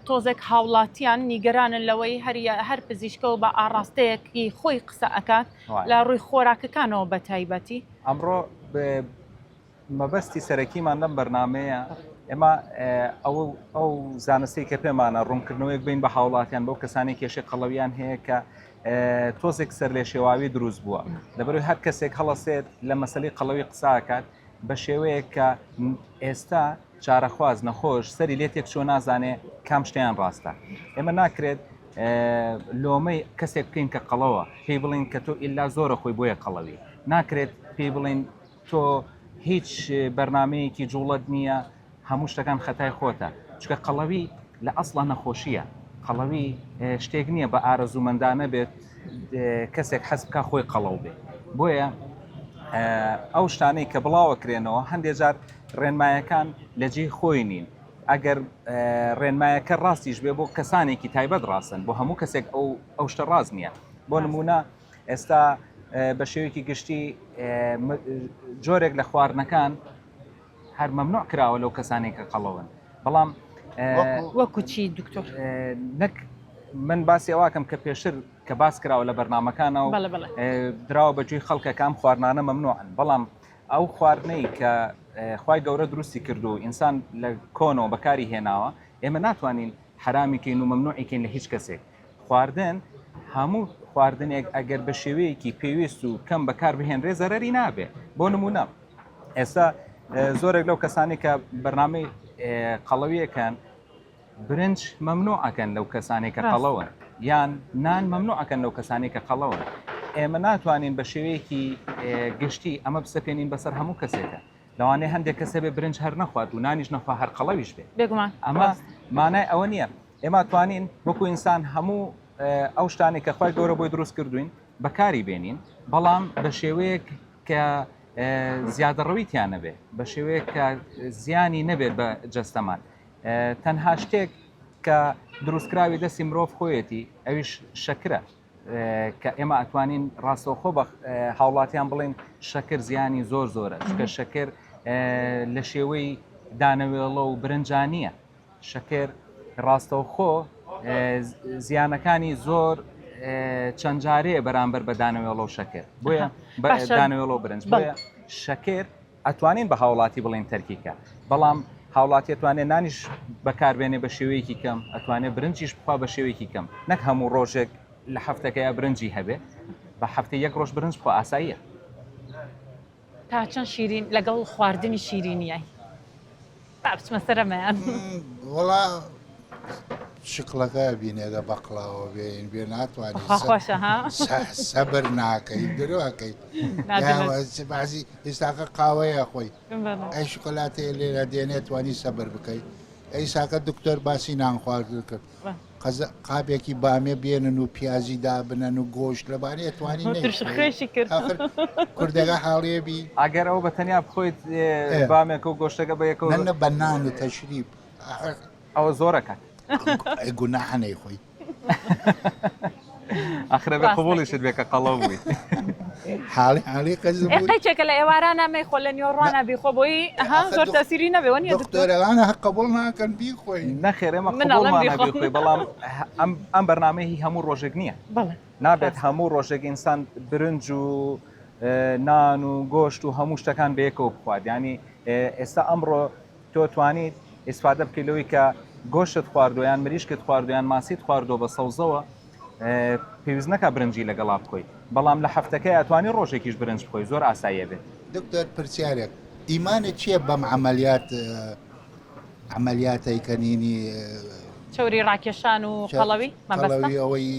A: تۆزێک هاوڵاتیان نیگەرانن لەوەی هەر هەر پزیشکە و بە ئاڕاستەیەکی خۆی قسە ئەکات لە ڕووی خۆراکەکانەوە بە تایبەتی.
B: ئەمڕۆ مەبەستی سەرەکیمان لەم بەرنامەیە ئێمە ئەو ئەو زانستەی کە پێمانە ڕوونکردنەوەیەک بین بە هاوڵاتیان بەو کەسانی کێشەی قەڵەویان هەیە کە تۆزێک سەر لێ شێواوی دروست بووە لەبەرەوەی هەر کەسێک هەڵەسێت لە مەسلەی قەڵەوی قساکات بە شێوەیەک کە ئێستا چارەخواز نەخۆش سەری لێ تێک چۆ نازانێ کام شتیان ڕاستە ئێمە ناکرێت لۆمەی کەسێک بکەین کە قەڵەوە پێی بڵین کە تۆ ئللا زۆرە خۆی بۆیە قەڵەوی ناکرێت پێی بڵین تۆ هیچ بەرنامەیەکی جوڵەت نییە هەموو شتەکان خەتای خۆتە چکە قەڵەوی لە ئەسڵا نەخۆشیە قەڵەوی شتێک نییە بە ئارەزوومەندانە بێت کەسێک حەز بکە خۆی قەڵەو بێ بۆیە ئەو شتانەی کە بڵاوە کرێنەوە هەندێک جار ڕێنمایەکان لە جێی خۆی نین ئەگەر ڕێنمایەکە ڕاستیش بێ بۆ کەسانێکی تایبەت ڕاستن بۆ هەموو کەسێک ئەو ئەو شتە ڕاست نییە بۆ نمونە ئێستا بە شێوەیەکی گشتی جۆرێک لە خواردنەکان هەر مەمنوع کراوە لەو کەسانێک کە قەڵەون بەڵام
A: وەکو چی دکتۆر
B: نەک من باسی ئەوواکەم کە پێشتر کە باس کراوە لە بەرنمەکانە و دراوە بە گوێی خەڵکەکان خواردنانە مەمنوعن بەڵام ئەو خواردنەی کە خوای گەورە دروستی کردو ئینسان لە کۆنەوە بەکاری هێناوە ئێمە ناتوانین حرامی کەین و مەمنوعی کەین لە هیچ کەسێک خواردن هەموو خواردنێک ئەگەر بە شێوەیەکی پێویست و کەم بەکار بهێنرێ زەرەری نابێ بۆ نمونە ئێستا زۆرێک لەو کەسانی کە بەرنامەی قەڵەویەکەن برنج مەمنوع ئەکەن لەو کەسانێک کە قەڵەون یان نان مەمنوع ئەکەن لەو کەسانی کە قەڵەون ئێمە ناتوانین بە شێوەیەکی گشتی ئەمە بسەپێنین بەسەر هەموو کەسێکە لەوانەیە هەندێک کەس هەبێ برنج هەر نەخوات و نانیش نەخوا هەر قەڵەویش بێ
A: بێگومان
B: ئەمە مانای ئەوە نییە ئێمە توانین وەکو ئینسان هەموو ئەو شتانێک کە خوای گەورە بۆی دروست کردوین بەکاری بێنین بەڵام بە شێوەیەک کە زیادەڕەوی تیا نەبێ بە شێوەیەک کە زیانی نەبێت بە جەستەمان تەنها شتێک کە دروستکراوی دەستی مرۆڤ خۆیەتی ئەویش شەکرە کە ئێمە ئەتوانین ڕاستەوخۆ بە هاوڵاتیان بڵێن شەکر زیانی زۆر زۆرە چکە شەکر لە شێوەی دانەوێڵە و برنجانیە شەکر ڕاستەوخۆ زیانەکانی زۆر چەند جارەیە بەرامبەر بە دانەوێڵە و شەکر بۆیە دانەوێڵە و برنج بۆیە شەکر ئەتوانین بە هاوڵاتی بڵێین تەرکی کە بەڵام هاوڵاتی ئەتوانێت نانیش بەکاربێنێ بە شێوەیەکی کەم ئەتوانێت برنجیش بخوا بە شێوەیەکی کەم نەک هەموو ڕۆژێک لە هەفتەکەیا برنجی هەبێ بە هەفتە یەک ڕۆژ برنج بخوا ئاساییە.
A: تا چەند شیرین لەگەڵ خواردنی شیرینیای؟ با بچمە سەر ئەمەیان.
E: وەڵا شکڵەکە بینێ لە بەقڵاوە بێین بێ ناتوانانی
A: بەخوا خۆشە ها
E: سەبر ناکەی درۆکەی بازی ئێستاکە قاوەیە خۆی ئەی شکلاتەیە لێرە دێنێت توانی سەبر بکەی ئەی ساکە دکتۆر باسی نان خواردن کرد قابێکی بامێ بێنن و پیازی دابنەن و گۆشت لەبارەیە توانی
A: خوێشی کرد
E: کوردەکە حاڵیە بی
B: ئەگەر ئەو بە تەنیا بخۆیت بامێکە و گۆشتەکە بە یەکەوە
E: نە بە نان و تەشریب
B: ئەوە زۆرەکات
E: گوناحە نەیخۆی
B: ئەخرە بێ قبوڵیشت بێ کە قەڵەو بووی
E: حاڵی حاڵی قەزم
A: ئێ قەیچێکە لە ئێوارانە مەیخۆ لە نیوەڕوانە بیخۆ بۆی ئەها زۆر تەسیری نەبێ وەنیە دکتۆر
E: دکتۆرەوانە هەق قبوڵ ناکەن بیخۆی
B: نەخێر ئێمە من ئەڵێم قبوڵمانە بیخۆ. بیخۆی بەڵام ئەم ئەم بەرنامەیە هی هەموو ڕۆژێک نییە
A: بەڵێ
B: نابێت هەموو ڕۆژێک ئینسان برنج و نان و گۆشت و هەموو شتەکان بەیەکەوە بخوات یانی ئێستا ئەمڕۆ تۆ توانیت ئیسفادە بکەیت لەوەی کە گۆشت خواردووە یان مریشکت خواردووە یان ماسیت خواردووە بە سەوزەوە پێویست نەکا برنجی لەگەڵا بخۆی بەڵام لە هەفتەکەی ئەتوانی ڕۆژێکیش برنج بخۆی زۆر ئاساییە بێت.
E: دکتۆر پرسیارێک ئیمانت چیە بەم عەمەلیات عەمەلیاتەی کە نینی
A: چەوری ڕاکێشان و قەڵەوی مەبەستە؟
E: قەڵەوی ئەوەی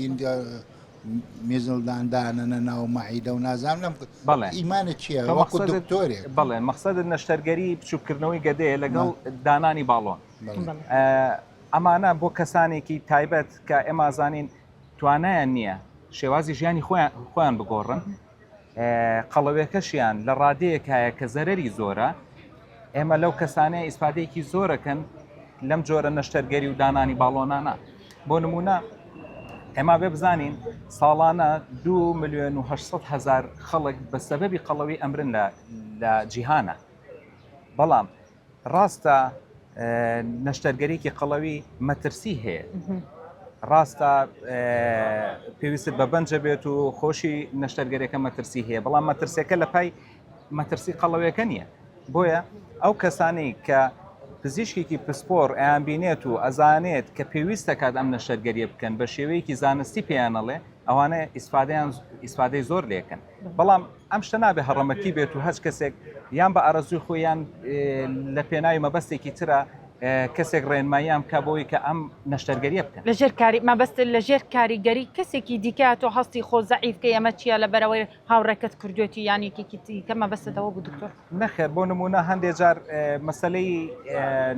E: میزڵدان دانەنە ناو مەعیدە و نازانم لەم
B: بەڵێ
E: ئیمانت چییە
B: تۆ
E: وەکو
B: مەقسەدت
E: دکتۆرێک
B: بەڵێ مەقسەدت نەشتەرگەری بچووککردنەوەی گەدەیە لەگەڵ دانانی باڵۆن
E: بەڵێ
A: بەڵێ
B: ئەمانە بۆ کەسانێکی تایبەت کە ئێمە زانین توانایان نییە شێوازی ژیانی خۆیان خۆیان بگۆڕن قەڵەوێکەشیان لە ڕادەیەک هەیە کە زەرەری زۆرە ئێمە لەو کەسانەیە ئیسفادەیەکی زۆرەکەن لەم جۆرە نەشتەرگەری و دانانی باڵۆنانە بۆ نمونە ئێمە بێ بزانین ساڵانە 2 میلیۆن و 800 هزار خەڵک بە سەبەبی قەڵەوی ئەمرن لە لە جیهانە بەڵام ڕاستە نەشتەرگەریکی قەڵەوی مەترسی هەیە ڕاستە پێویستت بە بەنجە بێت و خۆشی نەشتەرگەرەکە مەترسی هەیە بەڵام مەترسیەکە لە پای مەترسی قەڵەوەکە نییە بۆیە ئەو کەسانەی کە پزیشکێکی پسپۆر ئەیان بینێت و ئەزانێت کە پێویستە کات ئەم نەشتەرگەریە بکەن بە شێوەیەکی زانستی پێیانەڵێ ئەوانە ئیسفادەیان ئیسفادەی زۆر لێکەن بەڵام ئەم شتە نابێ هەڕەمەکی بێت و هەچ کەسێک یان بە ئارەزووی خۆی یان لە پێناوی مەبەستێکی ترە کەسێک ڕێنماییان بکە بۆی کە ئەم نەشتەرگەریە بکەن.
A: لەژێر کاری مەبەست لەژێر کاریگەری کەسێکی دیکە تۆ هەستی خۆ زەعیف کەی ئەمە چیە لەبەرئەوەی هاوڕێکەت کردوێتی یان یەکێکی دیکە مەبەستت ئەوە بوو دکتۆر؟
B: نەخێر بۆ نموونە هەندێ جار مەسەلەی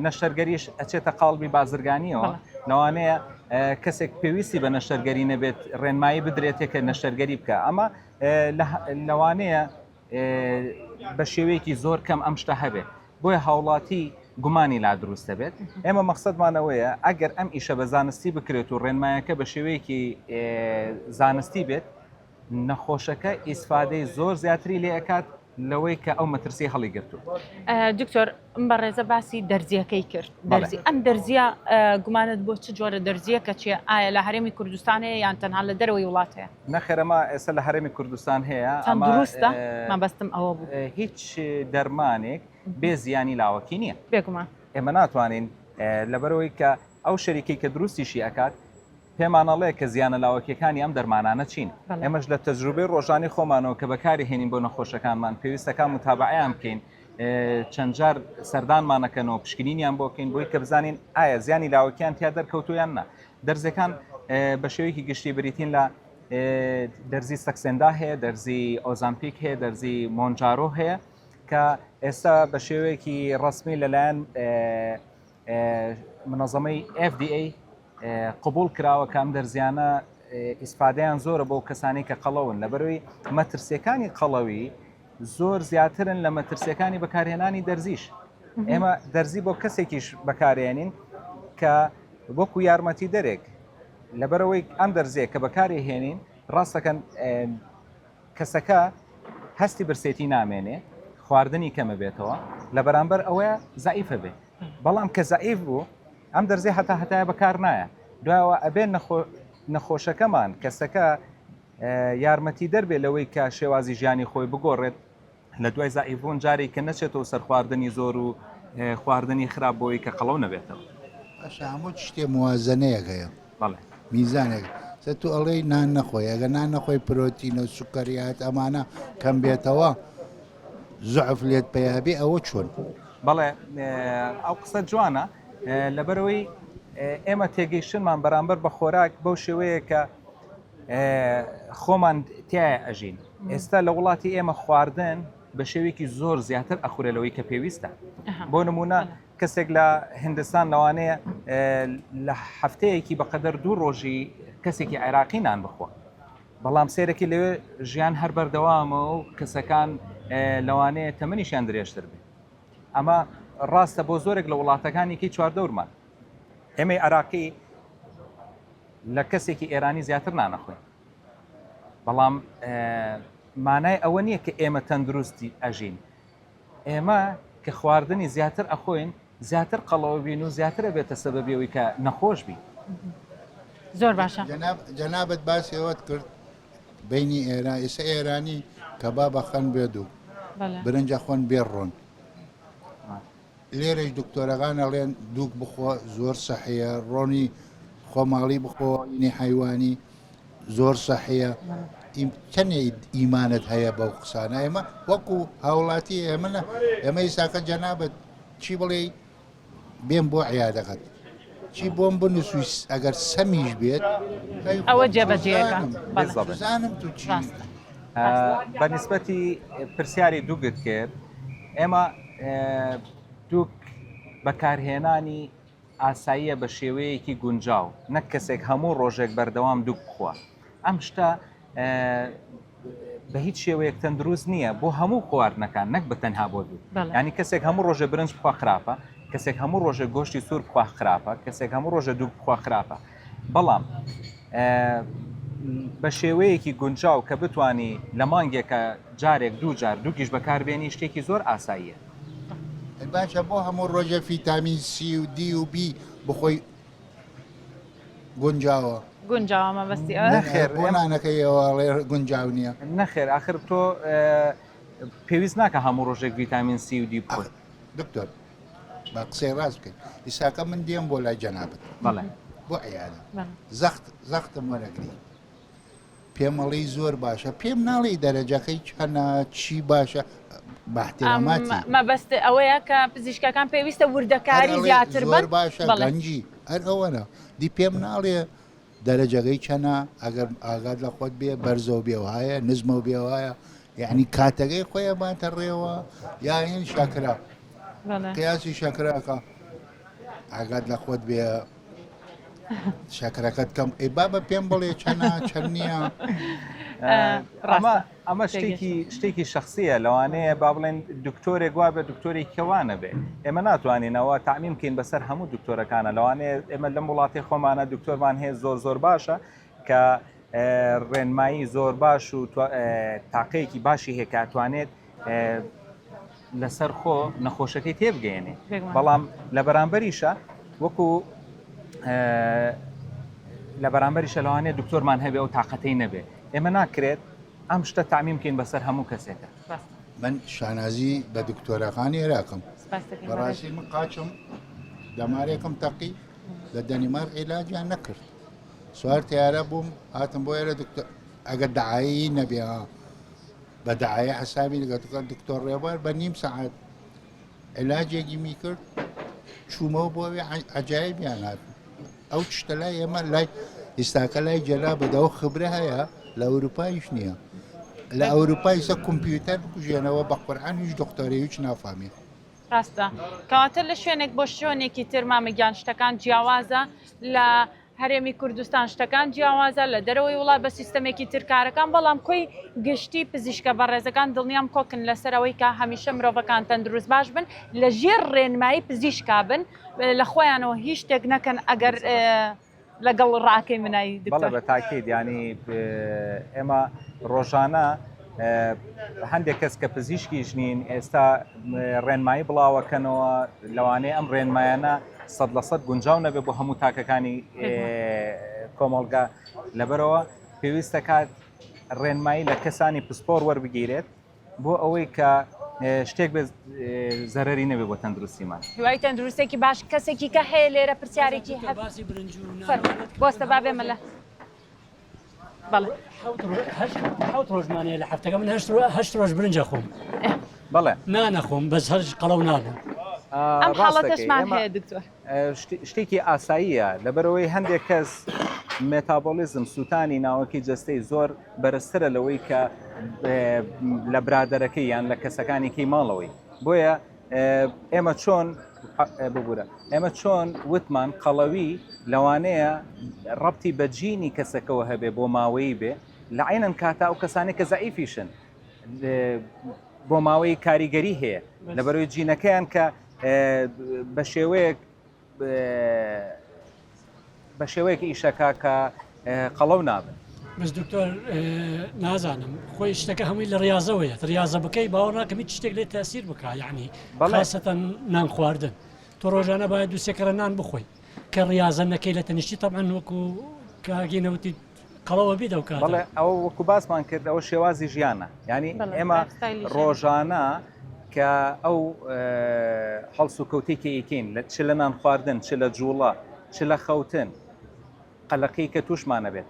B: نەشتەرگەریش ئەچێتە قاڵبی بازرگانیەوە لەوانەیە کەسێک پێویستی بە نەشتەرگەری نەبێت ڕێنمایی بدرێتێ کە نەشتەرگەری بکە ئەمە لەوانەیە بە شێوەیەکی زۆر کەم ئەم شتە هەبێت بۆیە هاوڵاتی گومانی لا دروست دەبێت ئێمە مەقسەدمانەوەیە ئەگەر ئەم ئیشە بە زانستی بکرێت و ڕێنمایەکە بە شێوەیەکی زانستی بێت نەخۆشەکە ئیسفادەی زۆر زیاتری لێ ئەکات لەوەی کە ئەو مەترسی هەڵیگرتوو.
A: دکتۆر ئەم بەڕێزە باسی دەرزیەکەی کرد دەرزی ئەم دەرزیە گومانت بۆ چ جۆرە دەرزیەکە چیە ئایا لە هەرێمی کوردستان هەیە یان تەنها لە دەرەوەی وڵات هەیە؟
B: نەخێر ئەمە ئێستا لە هەرێمی کوردستان هەیە
A: چەند دروستە مەبەستم ئەوە بوو
B: هیچ دەرمانێک بێ زیانی لاوەکی نییە
A: بێگومان
B: ئێمە ناتوانین لەبەرەوەی کە ئەو شەریکەی کە دروستیشی ئەکات پێمان ئەڵێ کە زیانە لاوەکیەکانی ئەم دەرمانانە چین؟ ئێمەش لە تەجروبەی ڕۆژانی خۆمانەوە کە بەکاری هێنین بۆ نەخۆشەکانمان پێویستەکە متابعەیان بکەین چەند جار سەردانمانەکەنەوە پشکنینیان بۆ بکەین بۆی کە بزانین ئایا زیانی لاوەکیان تیا دەرکەوتو یان نا دەرزەکان بە شێوەیەکی گشتی بریتین لە دەرزی سەکسێندا هەیە دەرزی ئۆزامپیک هەیە دەرزی مۆنجارۆ هەیە کە ئێستا بە شێوەیەکی ڕسمی لەلایەن منەزەمەی FDA قبوڵ کراوە کە ئەم دەرزیانە. ئیسفادەیان زۆرە بۆ کەسانی کە قەڵەون لەبەرەوەی مەترسیەکانی قەڵەوی زۆر زیاترن لە مەترسیەکانی بەکارهێنانی دەرزیش ئێمە دەرزی بۆ کەسێکیش بەکارێنین کە وەکو یارمەتی دەرێک لەبەرەوەی ئەم دەرزیە کە بەکاری هێنین ڕاستەکەن کەسەکە هەستی برسێتی نامێنێ خواردنی کەمە بێتەوە لە بەرامبەر ئەوەیە زعیفە بێ بەڵام کە زعیف بوو ئەم دەرزی هەتا هەتایە بەکار نایە دوایەوە ئەبێ نەخۆشەکەمان کەسەکە یارمەتی دەربێ لەوەی کە شێوازی ژیانی خۆی بگۆڕێت لە دوای زەعیفبوون جارێک کە نەچێتەوە سەر خواردنی زۆر و خواردنی خراپ بۆی کە قەڵەو نەبێتەوە.
E: باشە هەموو شتێ موازنەیەک هەیە
B: بەڵێ.
E: میزانێک سە تو ئەڵێی نان نەخۆی ئەگەر نان نەخۆی پرۆتین و سوکەریات ئەمانە کەم بێتەوە زعف لێت پەیا بێ ئەوە چۆن؟
B: بەڵێ ئەو قسە جوانە لەبەرئەوەی ئێمە تێگەیشتنمان بەرامبەر بە خۆراک بەو شێوەیە کە خۆمان تایە ئەژین ئێستا لە وڵاتی ئێمە خواردن بە شێوەیەکی زۆر زیاتر ئەخورێ لەوەی کە پێویستە بۆ نمونە کەسێک لە هندستان لەوانەیە لە هەفتەیەکی بەقەدەر دوو ڕۆژی کەسێکی عێراقی نان بخوا بەڵام سێرەکی لەوێ ژیان هەر بەردەوامە و کەسەکان لەوانەیە تەمەنیشیان درێژتر بێت ئەمە ڕاستە بۆ زۆرێک لە وڵاتەکانی کەی چواردەورمان ئێمەی عراقی لە کەسێکی ئێرانی زیاتر نانەخۆین بەڵام مانای ئەوە نییە کە ئێمە تەندروستی ئەژین ئێمە کە خواردنی زیاتر ئەخۆین زیاتر قەڵەوە بین و زیاتر ئەبێتە سەبەبی ئەوەی کە نەخۆش بین.
A: زۆر باشە.
E: جەنابت باسی ئەوەت کرد بینی ئێران ئێستا ئێرانی کەباب ئەخەن بێ دوو برنج ئەخۆن بێ ڕۆن لێرەش دکتۆرەکان ئەڵێن دووک بخۆ زۆر سەحیە ڕۆنی خۆماڵی بخۆ ینی حیوانی زۆر سەحیە چەندێ ئیمانت هەیە بەو قسانە ئێمە وەکو هاوڵاتی ئێمە نە ئێمە ئیساکە جەنابەت چی بڵێ بێم بۆ عیادەکەت چی بۆم بنووسویس ئەگەر سەمیش بێت
A: ئەوە جێبەجێەکە
E: زانم تو چی
B: بە نسبەتی پرسیاری دووگت کرد ئێمە دووک بەکارهێنانی ئاساییە بە شێوەیەکی گونجاو نەک کەسێک هەموو ڕۆژێک بەردەوام دووک بخوا ئەم شتە بە هیچ شێوەیەک تەندروست نییە بۆ هەموو خواردنەکان نەک بە تەنها بۆ دوو ینی کەسێک هەموو ڕۆژێ برنج بخوا خراپە کەسێک هەموو ڕۆژێک گۆشتی سوور بخوا خراپە کەسێک هەموو ڕۆژە دوو بخوا خراپە بەڵام بە شێوەیەکی گونجاو کە بتانی لە مانگێکە جارێک دوو جار دووکیش بەکاربێنی شتێکی زۆر ئاساییە.
E: باشە بۆ هەموو ڕۆژێ فیتامین سی و دی و بی بخۆی گونجاوە؟
A: گونجاوە مەبەستی ئەوە؟
B: نەخێر
E: بۆ نانەکەی ئەوە ئەڵێ گونجاو نییە.
B: نەخێر ئاخر تۆ پێویست ناکە هەموو ڕۆژێک ڤیتامین سی و دی بخۆی.
E: دکتۆر با قسەی ڕاست بکەین ئیساکە من دێم بۆ لای جەنابت
B: بەڵێ
E: بۆ عیادە زەخت زەختم وەرەگری پێم ئەڵێی زۆر باشە پێم ناڵێی دەرەجەکەی چەنە چی باشە بە احتراماتی.
A: مەبەست ئەوەیە کە پزیشکەکان پێویستە وردەکاری زیاتر
E: بن. زۆر باشە گەنجی هەر ئەوەنە دی پێم ناڵێ دەرەجەکەی چەنە ئەگەر ئاگات لە خۆت بێ بەرزەو بێ وایە نزمەو بێ وایە یعنی کاتەکەی خۆیە باتە ڕێوە یا هین شەکرە قیاسی شەکرەکە ئاگات لە خۆت بێ شەکرەکەت کەم ئەی بابە پێم بڵێ چەنە چەند نییە
B: ئەمە ئەمە شتێکی شتێکی شخصیە لەوانەیە با بڵێن دکتۆرێک وا بە دکتۆرێک کەوانە بێ ئێمە ناتوانینەوە تعمیم بکەین بەسەر هەموو دکتۆرەکانە لەوانەیە ئێمە لەم وڵاتی خۆمانە دکتۆرمان هەیە زۆر زۆر باشە کە ڕێنمایی زۆر باش و تاقەیەکی باشی هەیە کە توانێت لەسەر خۆ نەخۆشەکەی تێبگەێنێ بەڵام لە بەرامبەریشە وەکو لە بەرامبەریشە لەوانەیە دکتۆرمان هەبێ ئەو تااقەتەی نەبێ ئێمە ناکرێت ئەم شتە تعمیم بکەین بەسەر هەموو کەسێکە
E: من شانازی بە دکتۆرەکانی عێراقم بەڕاستی من قاچم دەمارێکم تەقی لە دەنیمارک عیلاجیان نەکرد سوار تیارە بووم هاتم بۆ ئێرە دکتۆر ئەگەر دەعایی نەبێ بە دەعایە حەسابی لەگەڵ دکتۆر ڕێبوار بە نیم سەعات علاجێکی می کرد چوومەوە بۆ ئەوێ عەجایبیان هات ئەو شتە لای ئێمە لای ئیستاکە لای جەلا بەدەوە خبرە هەیە لە ئەوروپایش نییە لە ئەوروپای سە کۆمپیوتەر بکوژێنەوە بە قورعان هیچ دکتۆرە هیچ نافامێ
A: ڕاستە کەواتە لە شوێنێک بۆ شوێنێکی تر مامە گیان شتەکان جیاوازە لە. هەرێمی کوردستان شتەکان جیاوازە، لە دەرەوەی وڵات بە سیستەمێکی تر کارەکان، بەڵام کۆی گشتی پزیشکە بەڕێزەکان دڵنیام کۆکن لەسەر ئەوەی کە هەمیشە مرۆڤەکان تەندروست باش بن، لە ژێر ڕێنمایی پزیشکا بن، لە خۆیانەوە هیچ شتێک نەکەن ئەگەر لەگەڵ ڕاکەی منای
B: بەڵێ
A: دکتۆر.
B: بە تاکید یانی ئێمە ڕۆژانە هەندێک کەس کە پزیشکیش نین ئێستا ڕێنمایی بڵاوەکەنەوە لەوانەیە ئەم ڕێنمایانە 100% گونجاو نەبێ بۆ هەموو تاکەکانی کۆمەڵگا لەبەرەوە پێویستە کات ڕێنمایی لە کەسانی پسپۆر وەربگیرێت بۆ ئەوەی کە شتێک بێت زەرەری نەبێ بۆ تەندروستیمان.
A: هیوای تەندروستێکی باش کەسێکی کە هەیە لێرە پرسیارێکی هەب بۆستە با بێمە لە بەڵێ
F: حوت ڕۆژمانەیە لە هەفتەکە من هەشت ڕۆژ برنجە خۆم
B: بەڵێ
F: نانەخۆم بەس هەرش قەڵەو نابم
A: ئەم حاڵەتەشمان هەیە دکتۆر
B: شتێکی ئاساییە لەبەرئەوەی هەندێک کەس مێتابۆلیزم سووتانی ناوەکی جەستەی زۆر بەرزترە لەوەی کە لە برادەرەکەی یان لە کەسەکانی کەی ماڵەوەی بۆیە ئێمە چۆن ببوورە ئێمە چۆن وتمان قەڵەوی لەوانەیە ڕەبتی بە جینی کەسەکەەوە هەبێ بۆ ماوەیی بێ لە عینەن کاتا ئەو کەسانی کە زەعیفیشن بۆ ماوەی کاریگەری هەیە لەبەرەوەی جینەکەیان کە بە شێوەیەک بە شێوەیەک ئیشەکە کە قەڵەو نابن.
F: بەس دکتۆر نازانم خۆی شتەکە هەمووی لە ڕاضەوەیە ڕاضە بکەی باوە ناکەم هیچ شتێک لێ تاسیر بکە یعنی خاصەتەن نان خواردن تۆ ڕۆژانە باید دووسێکەرە نان بخۆی کە ڕاضە نەکەی لە تەنیشتی تەبعەن وەکو کاگەینەوتی قەڵەوە بیت ئەو کاتە.
B: بەڵێ ئەوە وەکو باسمان کرد ئەوە شێوازی ژیانە یانی ئێمە ڕۆژانە کە ئەو هەڵس و کەوتەی کە ئیکەین لە چ لە نان خواردن چ لە جوڵە چ لە خەوتن قەلەقی کە تووشمانە بێت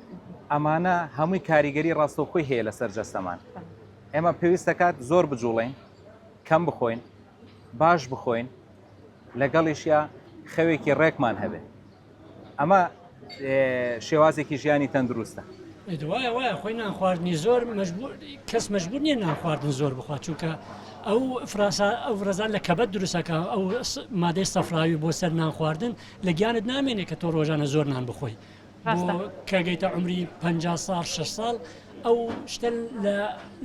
B: ئەمانە هەمووی کاریگەری ڕاستەوخۆی هەیە لەسەر جەستەمان ئێمە پێویست دەکات زۆر بجوڵین کەم بخۆین باش بخۆین لەگەڵیشیا خەوێکی ڕێکمان هەبێت ئەمە شێوازێکی ژیانی تەندروستە.
F: وایە وایە خۆی نان خواردنی زۆر مەجبور کەس مەجبور نییە نان خواردن زۆر بخوات چونکە ئەو فراسا ئەو ڕزان لە کەبەت دروستەکە ئەو مادەی سەفراوی بۆ سەر نان خواردن لە گیانت نامێنێ کە تۆ ڕۆژانە زۆر نان بخۆی کە گەیتە عمری 50 ساڵ 6 ساڵ ئەو شتە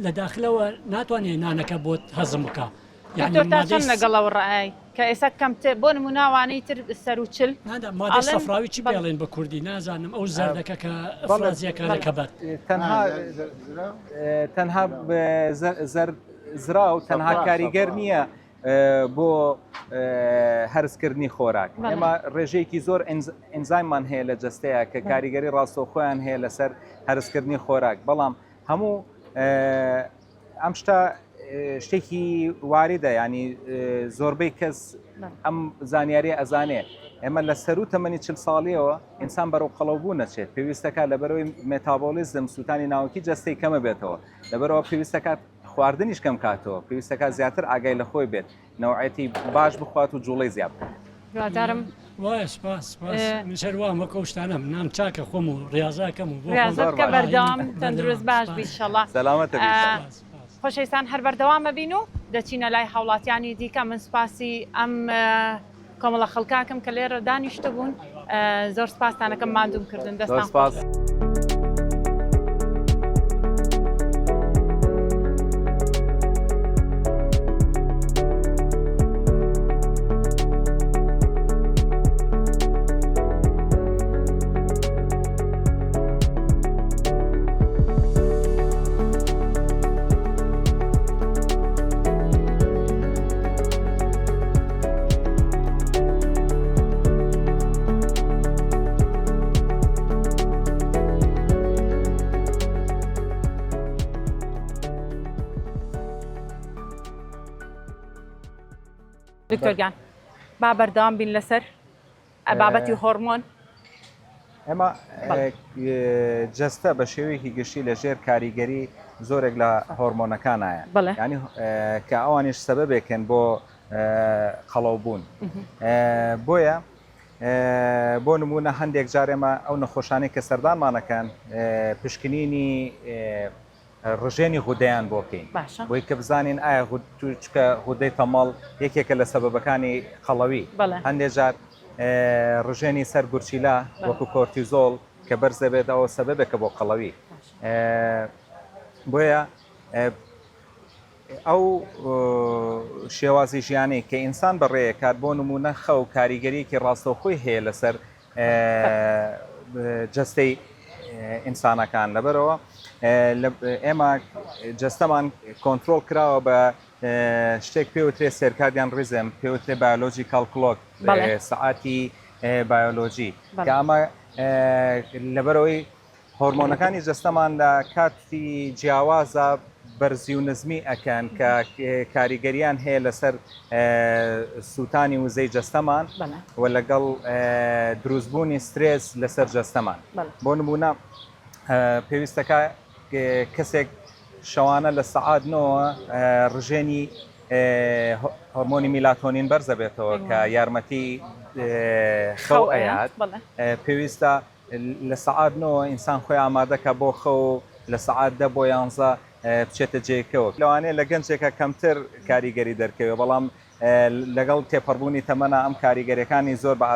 F: لە داخلەوە ناتوانێت نانەکە بۆت هەزم بکە
A: یانی دکتۆر تا چەند لەگەڵ ئەو ڕای کە ئێستا کەمتر بۆ نمونە ئەوانەی تر سەرو 40
F: مادەی سەفراوی چی پێڵێن بە کوردی نازانم ئەو زەردەکە کە ئەفرازیەکە لە کەبەت
B: تەنها تەنها زراو تەنها کاریگەر نییە بۆ هەرسکردنی خۆراک ئێمە ڕێژەیەکی زۆر ئەنزایممان هەیە لە جەستەیە کە کاریگەری ڕاستەوخۆیان هەیە لەسەر هەرسکردنی خۆراک بەڵام هەموو ئەم شتە شتێکی واریدە ینی زۆربەی کەس ئەم زانیاری ئەزانێ ئێمە لە سەرو تەمەنی چل ساڵیەوە ئینسان بەرەو قەڵەوبوو نەچێت پێویستەکە لەبەرەوەی مێتابۆلیزم سووتانی ناوکی جەستەی کەمە بێتەوە لەبەرەوە پێویستەکات خواردنیش کەم کاتەوە پێویستەکە زیاتر ئاگای لە خۆی بێت نەوعێتی باش بخوات و جوڵەی زیاد بکات.
A: هیوادارم.
F: وایە سوپاس سوپاس منیش هەر وام وەک ئەو شتانەم نان چاکە خۆم و ڕیازەکەم و بۆ خۆم
A: ڕیازە بکە بەردەوام تەندروست باش بی ئیشەڵا.
B: سەلامەتە بی ئیشەڵا.
A: خۆشەویستان هەر بەردەوام ئەبین و دەچینە لای هاوڵاتیانی دیکە من سوپاسی ئەم کۆمەڵە خەڵکاکەم کە لێرە دانیشتبوون زۆر سپاستانەکەم ماندووم کردن دەستان
B: سپاس.
A: دکتۆر گیان با بەردەوام بین لەسەر بابەتی هۆرمۆن.
B: ئێمە جەستە بە شێوەیەکی گشتی لە ژێر کاریگەری زۆرێک لە هۆرمۆنەکانایە ینی کە ئەوانیش سەبەبێکن بۆ قەڵەوبوون بۆیە بۆ نمونە هەندێک جار ئێمە ئەو نەخۆشانەی کە سەردانمانەکەن پشکنینی ڕژێنی غودەیان بۆ بکەین
A: باشە.
B: بۆی کە بزانین ئایا غود چونکە غودەی تەمەڵ یەکێکە لە سەبەبەکانی قەڵەوی
A: بەڵێ.
B: هەندێ جار. ڕژێنی سەر گورچیلە وەکو کۆرتیزۆڵ کە بەرز دەبێت ئەوە سەبەبێکە بۆ قەڵەوی. بۆیە ئەو شێوازی ژیانەی کە ئینسان بەڕێکات بۆ نمونە خەو کاریگەریەکی ڕاستەوخۆی هەیە لەسەر جەستەی ئینسانەکان لەبەرەوە ئێمە جەستەمان کۆنترۆڵ کراوە بە شتێک پێوترێ circadian rhythm پێوترێ biological clock سەعاتی بایۆلۆجی کە ئەمە لەبەرەوەی هۆرمۆنەکانی جەستەمان لە کاتی جیاوازا بەرزی و نزمی ئەکەن کە کاریگەریان هەیە لەسەر سووتانی وزەی جەستەمان و لەگەڵ دروستبوونی سترێس لەسەر جەستەمان. بۆ نموونە پێویستەکە کەسێک شەوانە لە سەعات نۆوە ڕژێنی هۆرمۆنی میلاتۆنین بەرزەبێتەوە کە یارمەتی خەو ئەیات پێویستە لە سەعات نۆوە ئینسان خۆی ئامادە کا بۆ خەو و لە سەعات دە بۆ یانزە بچێتە جێگەوە. لەوانەیە لە گەنجێکا کەمتر کاریگەری دەرکەوێ بەڵام لەگەڵ تێپەڕبوونی تەمەنا ئەم کاریگەریەکانی زۆر بە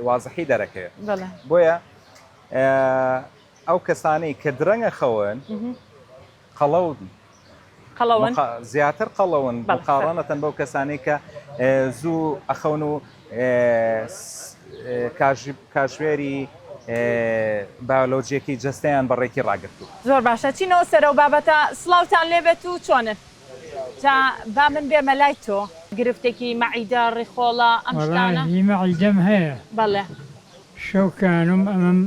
B: وازحی دەرەکەوێ. بۆیە ئەو کەسانەی کە درەنگ ئەخەون قەڵەون.
A: قەڵەون؟
B: زیاتر قەڵەون مقاڕەنەتەن بەو کەسانەی کە زوو ئەخەون و کاژێری بایۆلۆجیەکی جەستەیان بە ڕێکی ڕاگرتوو.
A: زۆر باشە چینەوە سەر ئەو بابەتە. سڵاوتان لێبێت و چۆنن؟ جا با من بێمە لای تۆ. گرفتێکی مەعیدە، ڕیخۆڵە، ئەم شتانە؟
G: وەڵاهی مەعیدەم هەیە.
A: بەڵێ.
G: شەو کانوم ئەمەم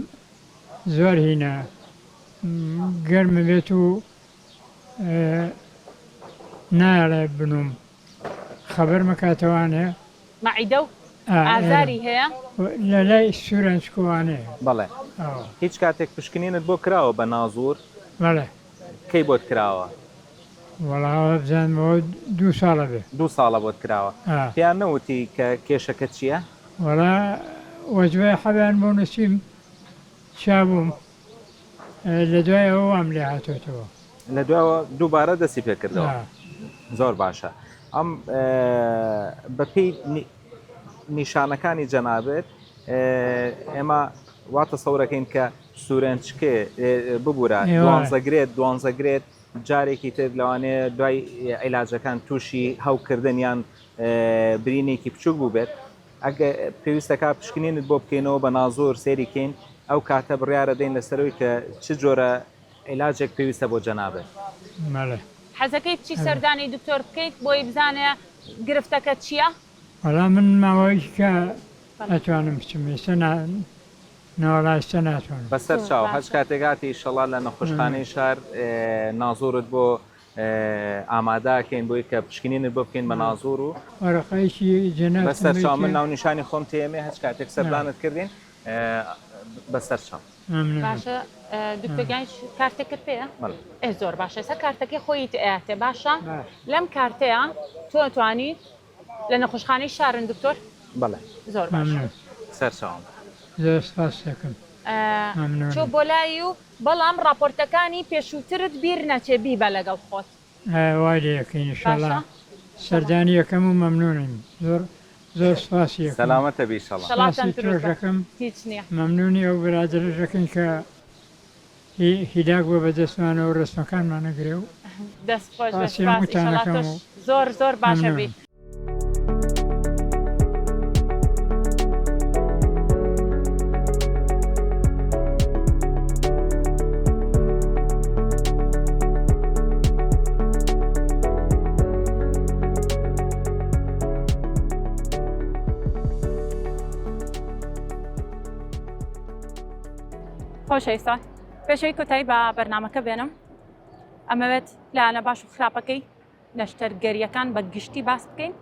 G: زۆر هینە گەرمە بێت و نایەڵێ بنوم خەبەر مەکاتەوانێ.
A: مەعیدە و ئازاری هەیە؟
G: لە لای سورەنجکۆوانێ.
B: بەڵێ. هیچ کاتێک پشکنینت بۆ کراوە بە نازوور؟
G: بەڵێ.
B: کەی بۆت کراوە؟
G: وەڵا وابزانم ئەوە دوو ساڵە بێ.
B: دوو ساڵە بۆت کراوە. پێیان نەوتی کە کێشەکە چییە؟
G: وەڵا وەجبەی حەبیان بۆ نووسیم چابووم. لە دوای ئەوە وام لێ هاتۆتەوە.
B: لە دوایەوە دووبارە دەستی پێ کردەوە. زۆر باشە. ئەم بە پێی نیشانەکانی جەنابت ئێمە وا تەسەورەکەین کە سوورەنچکێ ببوورە دوانزەگرێت دوانزەگرێت جارێکی تر لەوانەیە دوای عیلاجەکان تووشی هەوکردن یان برینێکی بچووک بووبێت. ئەگەر پێویست دەکات پشکنینت بۆ بکەینەوە بە نازۆر سەیری کەین ئەو کاتە بڕیارە دەین لەسەرەوەی کە چ جۆرە عیلاجێک پێویستە بۆ جەنابت.
G: بەڵێ.
A: حەزەکەی بچی سەردانی دکتۆر بکەیت بۆی بزانێ گرفتەکە چیە؟
G: وەڵا من ماوەیەکی کە ئەتوانم بچم ئێستا نا نەوەڵا ئێستا ناتوانم.
B: بەسەر چاو هەچ کاتێک هاتی ئیشەڵا لە نەخۆشخانەی شار نازۆرت بۆ ئامادە ئەکەین بۆی کە پشکنینت بۆ بکەین بە نازور و.
G: وەرەقەیەکی جەنابتم
B: بەسەر چاو من ناونیشانی خۆم تێمێ هەچ کاتێک سەردانت کردین بەسەر چاو.
G: مەمنونم.
A: باشە دکتۆر گیان هیچ کارتێکت پێیە؟
B: بەڵێ.
A: ئێ زۆر باشە ئێستا کارتەکەی خۆیت ئەیاتێ باشە لەم کارتەیە تۆ ئەتوانیت لە نەخۆشخانەی شارن دکتۆر؟
B: بەڵێ.
A: زۆر باشە.
G: مەمنون.
B: سەر چاوم.
G: زۆر سپاست دەکەم. مەمنونم.
A: چۆ بۆ لای و بەڵام ڕاپۆرتەکانی پێشووترت بیر نەچێ بیبە لەگەڵ خۆت.
G: وای لێ ئەکەین ئیشەڵا
A: باشە.
G: سەردانی ئەکەم و مەمنونم زۆر زۆر سوپاسی ئەکەم.
B: سەلامەتە بی ئیشەڵا.
A: ئیشەڵا
G: سوپاسی
A: تەندروست
G: تۆش
A: بن
G: ئەکەم
A: هیچ نیە.
G: مەمنونی ئەو برادەرەش ئەکەین کە هی هیلاک بووە بە دەستمانەوە ڕەسمەکانمان ئەگرێ و
A: دەست خۆش بێ
G: سوپاسی
A: سوپاس
G: هەمووتان
A: ئیشەڵا
G: ئەکەم
A: تۆش
G: و
A: زۆر زۆر باشە بی.
G: مەمنونم.
A: خۆشەویستان پێشەوەی کۆتایی بە بەرنمەکە بێنم ئەمەوێت لایەنە باش و خراپەکەی نەشتەرگەرییەکان بە گشتی باس بکەین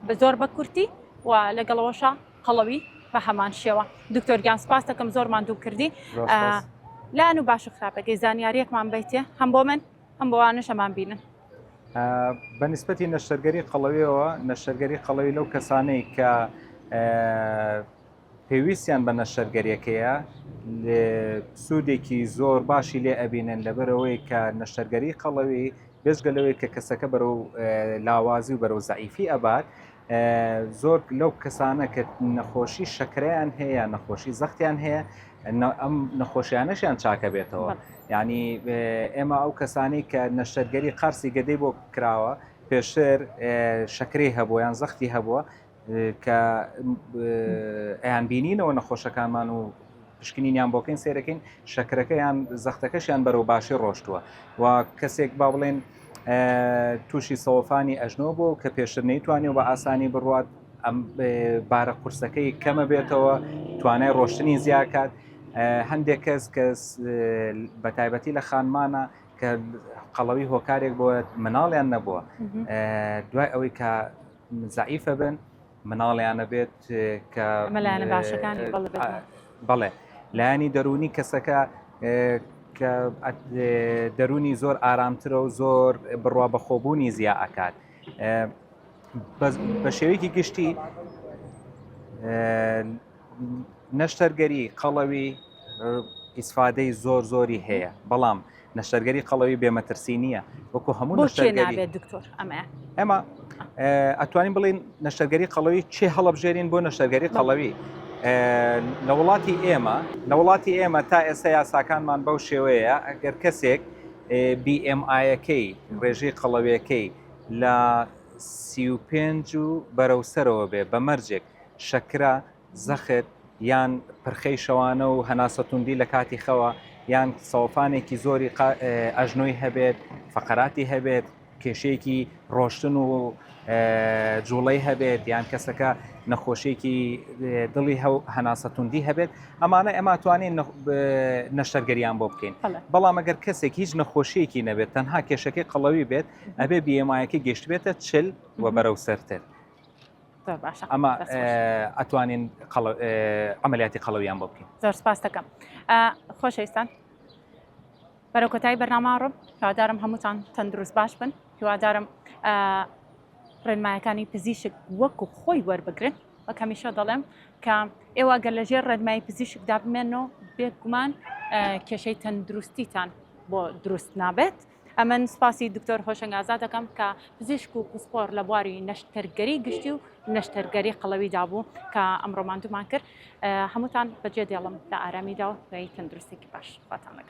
A: بە زۆر بە کورتی و لەگەڵەوەشا قەڵەوی بە هەمان شێوە دکتۆر گیان سپاس دەکەم زۆر ماندوو کردی لایەن و باش و خراپەکەی زانیاریەکمان بیتێ هەم بۆ من هەم بۆوانش ئەمان بینن.
B: بە نسبەتی نەشتەرگەری قەڵەویەوە نەشتەرگەری قەڵەوی لەو کەسانەی کە پێویستیان بە نەشتەرگەریەکەیە سوودێکی زۆر باشی لێ ئەبینن لەبەرەوەی کە نەشتەرگەری قەڵەوی بێجگە لەوەی کە کەسەکە بەرەو لاوازی و بەرەو زەعیفی ئەبات. زۆر لەو کەسانە کە نەخۆشی شەکرەیان هەیە نەخۆشی زەختیان هەیە ئەم نەخۆشیانەشیان چاکە بێتەوە ینی ئێمە ئەو کەسانی کە نەشتەرگەری قارسی گەدەی بۆ کراوە پێشتر شەکرەی هەبوو یان زەختی هەبووە کە ئەیان بینینەوە نەخۆشەکانمان و پشکنینیان بۆکەین سێرەکەین شەکرەکە یان زەختەکەشیان بەرەو باشی ڕۆشتووە و کەسێک با بڵێن تووشی سەوەفانی ئەژنۆ بوو کە پێشتر نەیتوانی و بە ئاسانی بڕوات ئەم بارە قورسەکەی کەمە بێتەوە توانای ڕۆشتنی زیاکات هەندێک کەس کەس بە تایبەتی لە خانمانە کە قەڵەوی هۆکارێک بۆ مناڵیان نەبووە دوای ئەوەی کە زەعیفە بن مناڵیانە بێت کە
A: لایەنە باشەکانی
B: بەڵێ لایەنی دەرونی کەسەکە کە دەرونی زۆر ئارامترە و زۆر بڕوا بەخۆبوونی زیا ئەکات بە شێوەیەکی گشتی نەشتەرگەری قەڵەوی ئیسفادەی زۆر زۆری هەیە بەڵام نەشتەرگەری قەڵەوی بێ مەترسی نییە وەکو هەموو نەشتەرگەری
A: دکتۆر ئەمە
B: ئێمە ئەتوانین بڵین نەشتەرگەری قەڵەوی چێ هەڵبژێرین بۆ نەشتەرگەری قەڵەوی لە وڵاتی ئێمە لە وڵاتی ئێمە تا ئێستا یاساکانمان بەو شێوەیە ئەگەر کەسێک BMI ەکەی ڕێژەی قەڵەویەکەی لە 35 و بەرەو سەرەوە بێ بە مەرجێک شەکرە زەخت یان پرخەی شەوانە و هەناسەتوندی لە کاتی خەوە یان سەوەفانێکی زۆری ئەژنۆی هەبێت، فەقەراتی هەبێت، کێشەیەکی ڕۆشتن و جوڵەی هەبێت یان کەسەکە نەخۆشیێکی دڵی هەو هەناسەتوندی هەبێت ئەمانە ئێمە توانین نەشتەرگەریان بۆ بکەین بەڵام ئەگەر کەسێک هیچ نەخۆشیەکی نەبێت تەنها کێشەکەی قەڵەوی بێت ئەبێ BMI ەکەی گەشتبێتە چل و بەرەو سەرتر.
A: زۆر باشە
B: ئەمە ئەتوانین عملیاتی قەڵەویان بۆ بکەین
A: زۆر سپاس دەکەم خۆشەویستان بەرەو کۆتایی بەرنامە ڕم هیوادارم هەمووتان تەندروست باش بن هیوادارم ڕێنمایەکانی پزیشک وەکو خۆی وەربگرن وەک هەمیشە دەڵێم کە ئێوە گەر لەژێر ڕێنمایی پزیشکدا بمێنەوە بێگومان کێشەی تەندروستیتان بۆ دروست نابێت. ئەمن سپاسی دکتۆر هۆشەنگ ئازاد دەکەم کە پزیشک و پسپۆر لە بواری نەشتەرگەری گشتی و نەشتەرگەری قەڵەویدا بوو کە ئەمڕۆ ماندوومان کرد. هەمووتان بەجێ دێڵم لە ئارامیدا و هیوای تەندروستێکی باش خواتان لەگەڵ.